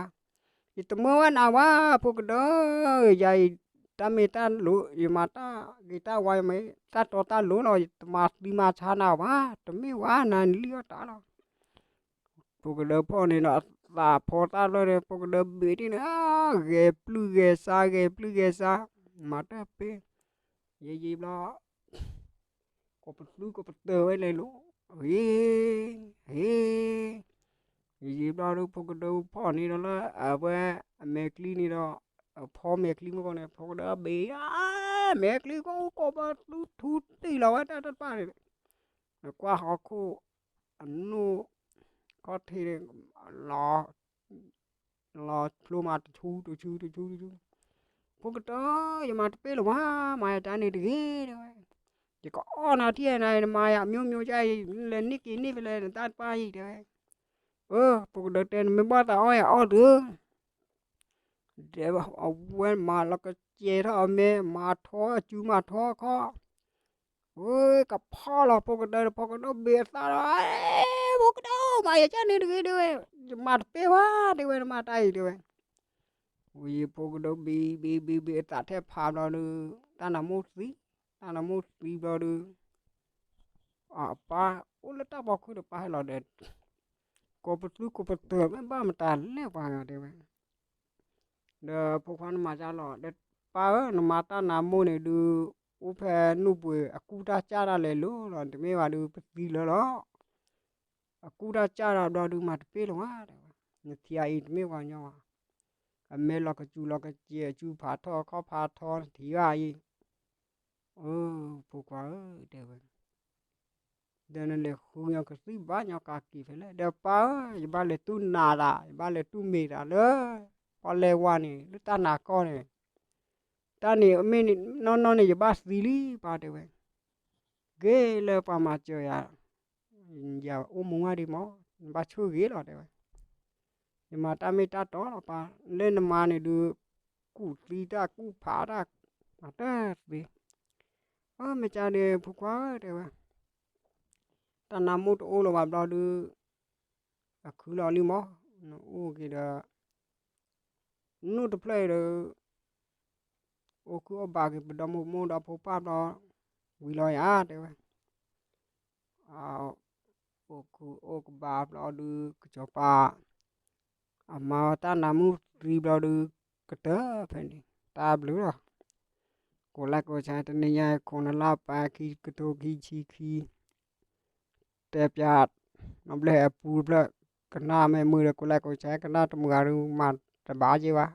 ယတမၢဝဲနၤဘၣ် ဖိကဒၢ, ယၤအံၤ တၢ်မ့ၢ်တၢ်လိၤ ယမၤတၢ်ဂ့ၤတၢ်ဝါ ယမၤတၢ်တီတၢ်လိၤလီၤ ယတမၤသံမၤဆါနၤဘၣ် တမ့ၢ်ဝဲနၤနလံၣ်အီၣ်တၢ်လီၤ ဖိကဒၢဖီၣ်န့ၣ်ဒီး အသးဖီသၣ်လီၤဒီး ဖိကဒၢဘ့ၣ်ဒ်န့ၣ် ဂဲၤပျုၢ်ဂဲၤဆါ ဂဲၤပျုၢ်ဂဲၤဆါ မၤတၢ်ပ့ၢ်, ယံာ်ယံာ်ဘျီ ကိးပသူကိးပတၢၤဝဲလဲၤလိၤ, ဂ့ၤ ဂ့ၤ, ယံာ်ယံာ်ဘျီဒီး ဖိကဒၢဖီၣ်န့ၣ်ဒီးလၢ အဝဲ အမဲာ်ချံန့ၣ်ဒီး အဖီမဲာ်ချံမ့ၢ်ကီးန့ၣ် ဖိကဒၢဘ့ၣ် မဲာ်ချံကိးကိးပသူထူတံၢ်လီၤဝဲတၢ်တပၣ်န့ၣ် နကွၢ်ဟီၣ်ခိၣ် အနိၣ် ခီၣ်ထံး လီၤဖျိမးတဆူတဆူတဆူတဆူ, ဖိကဒၢ ယမၤတပ့ၢ်လၢၤဘၣ် မၤယၤတၢ်န့ၣ်တဂ့ၤ တဲဝဲ, ယကအီၣ်နၤထံၣ်နၤ နမၤယၤအမျိုးမျိုး လဲၤန့ၢ်က့ၤန့ၢ်ဖဲလဲၣ် နတၢ်တပၣ်အံၤ တဲဝဲ, အၢ ဖိကဒၢတဲ နမ့ၢ်ဘၣ်သးအီၣ်ယၤအီၣ်သု ဒီးအဝဲမၤလီၤကစဲၤထီၣ်အမဲာ် မၤထီအစု မၤထီအခီၣ်, ဝဲကဖီၣ်လီၤ ဖိကဒၢ ဖိကဒၢဘ့ၣ်အသးဒီး ဖိကဒၢ မၤယၤကၢ်န့ၣ်တဂ့ၤ တဲဝဲ, ယမၤတပ့ၢ်ဘၣ် တဲဝဲ နမၤတၢ်အံၤ တဲဝဲ, ဝံၤဖိကဒၢဘ့ၣ်ဘ့ၣ်ဘ့ၣ်ဘ့ၣ်အသးထဲဖးဘျီဒီး တၢ်နါမိၢ်သံ, တၢ်နါမိၢ်သံဘျီဒီး အပၢ်အိၣ်လၢတၢ်ဖီခိၣ်ဒီး ပၢ်ဟဲလီၤဒီး ကိးပသူကိးပတၢၤ မ့ၢ်ဘၣ်မတၤလဲၣ်ပှၤဂၤ တဲဝဲ, ဒီးဖိခွါနမၤကၢ်လီၤ ဒီး ပၢ်ဧၢ နမၤတၢ်နါမိၢ်န့ၣ်ဒုး အိၣ်ဖဲနူၢ်ပှ့ၤ အကူၣ်တၢ်စၢ်တၢ်လဲၤလိၤလီၤ တမ့ၢ်ဘၣ်ဒုး ပသံလၢာ်လီၤ, အကူၣ်တၢ်စၢ်တၢ်ဘျီဒုး မၤတပ့ၢ်လၢၤဘၣ် တဲဝဲ နထံၣ်အအံၤတမ့ၢ်ပှၤကညီဘၣ်. အမဲာ်လီၤကစူၤလီၤကစဲး အစူဖးထီၣ်ခီၣ်ဖးထီ နထံၣ်ဘၣ်အံၤ. အိ ဖိခွါဧၢ တဲဝဲ, ဒီးနလဲၤဃုညီကသံၣ်ဘါညီကးက့ၤဖဲလဲၣ်. ဒီးပၢ်ဧၢ, ယဘၣ်လဲၤတူၢ်နးတၢ်, ယဘၣ်လဲၤတူၢ်မ့ၢ်တၢ်လၢ ပီၣ်လဲၣ်ဝါန့ၣ် လၢတၢ်နးကီၢ်န့ၣ်, တၢ်န့ၣ်မ့ၢ်နီၢ်နီၢ်န့ၣ် ယဘၣ်သံလံ ပၢ်တဲဝဲ. ဂ့ၤလၢပှၤမၤစၢၤယၤ, ယအိၣ်မူဝဲဒံးမး, နဘၣ်ဆိၣ်ဂ့ၤလီၤ တဲဝဲ. ယမၤတၢ်မ့ၢ်တၢ်တီလီၤပၢ်, လၢနမၤန့ၣ်ဒုး ကူၣ်သံတၢ်ကူၣ်ဖးတၢ် မၤတၢ်သ့. အၢ မ့ၢ်ကါဒုး ဖိခွါဧၢ တဲဝဲ, တၢ်နါမိၢ်တအိၣ်လၢၤဘၣ်ဘျီဒုး အခုလီၤလံမး, နအိၣ်က့ၤဒီး နူၢ်တဖျၢၣ်အံၤဒီး အိၣ်ခုၣ်အိၣ်ဘၣ်က့ၤ ပဒီမိၢ်မိၢ်ဒီးဖိပၢ်ဘျီ ဝံၤလီၤယၤ တဲဝဲ. အိၣ်ခုၣ်အိၣ်ကဘၣ်ဘျီဒုး ကစီၤပၤ အမၤတၢ်နါမုၢ်သံဘျီဒုး ကတၢၢ်ဖဲန့ၣ် တၢ်ဘျုးလီၤ. ကိးလဲကိးဆါ တနံၤညါအံၤ ခိၣ်နလါပာ်ခံ ကထိခံဆံခံ တဲပၠး နီၢ်ဘျဲၣ်အပူၤတဖျၢၣ် ကနၣ်မ့ၢ်မုာ်ဒီး ကိးလဲကိးဆါ ကနၣ်တမုာ်ဂၤဒုး မၤတဘၣ်က့ၤဘၣ်.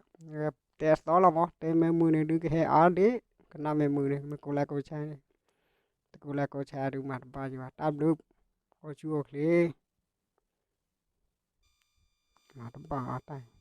တဲသီလီၤမး တဲမ့ၢ်မုာ်န့ၣ်ဒုး ကဟဲအါဒ့ၣ် ကနၣ်မ့ၢ်မုာ်န့ၣ် မ့ၢ်ကိးလဲကိးဆါန့ၣ် တကိးလဲကိးဆါဒုး မၤတဘၣ်က့ၤဘၣ်. တၢ်ဘျုး အိၣ်ဆူၣ်အိၣ်ချ့ မၤတဘၣ်အါတၢ်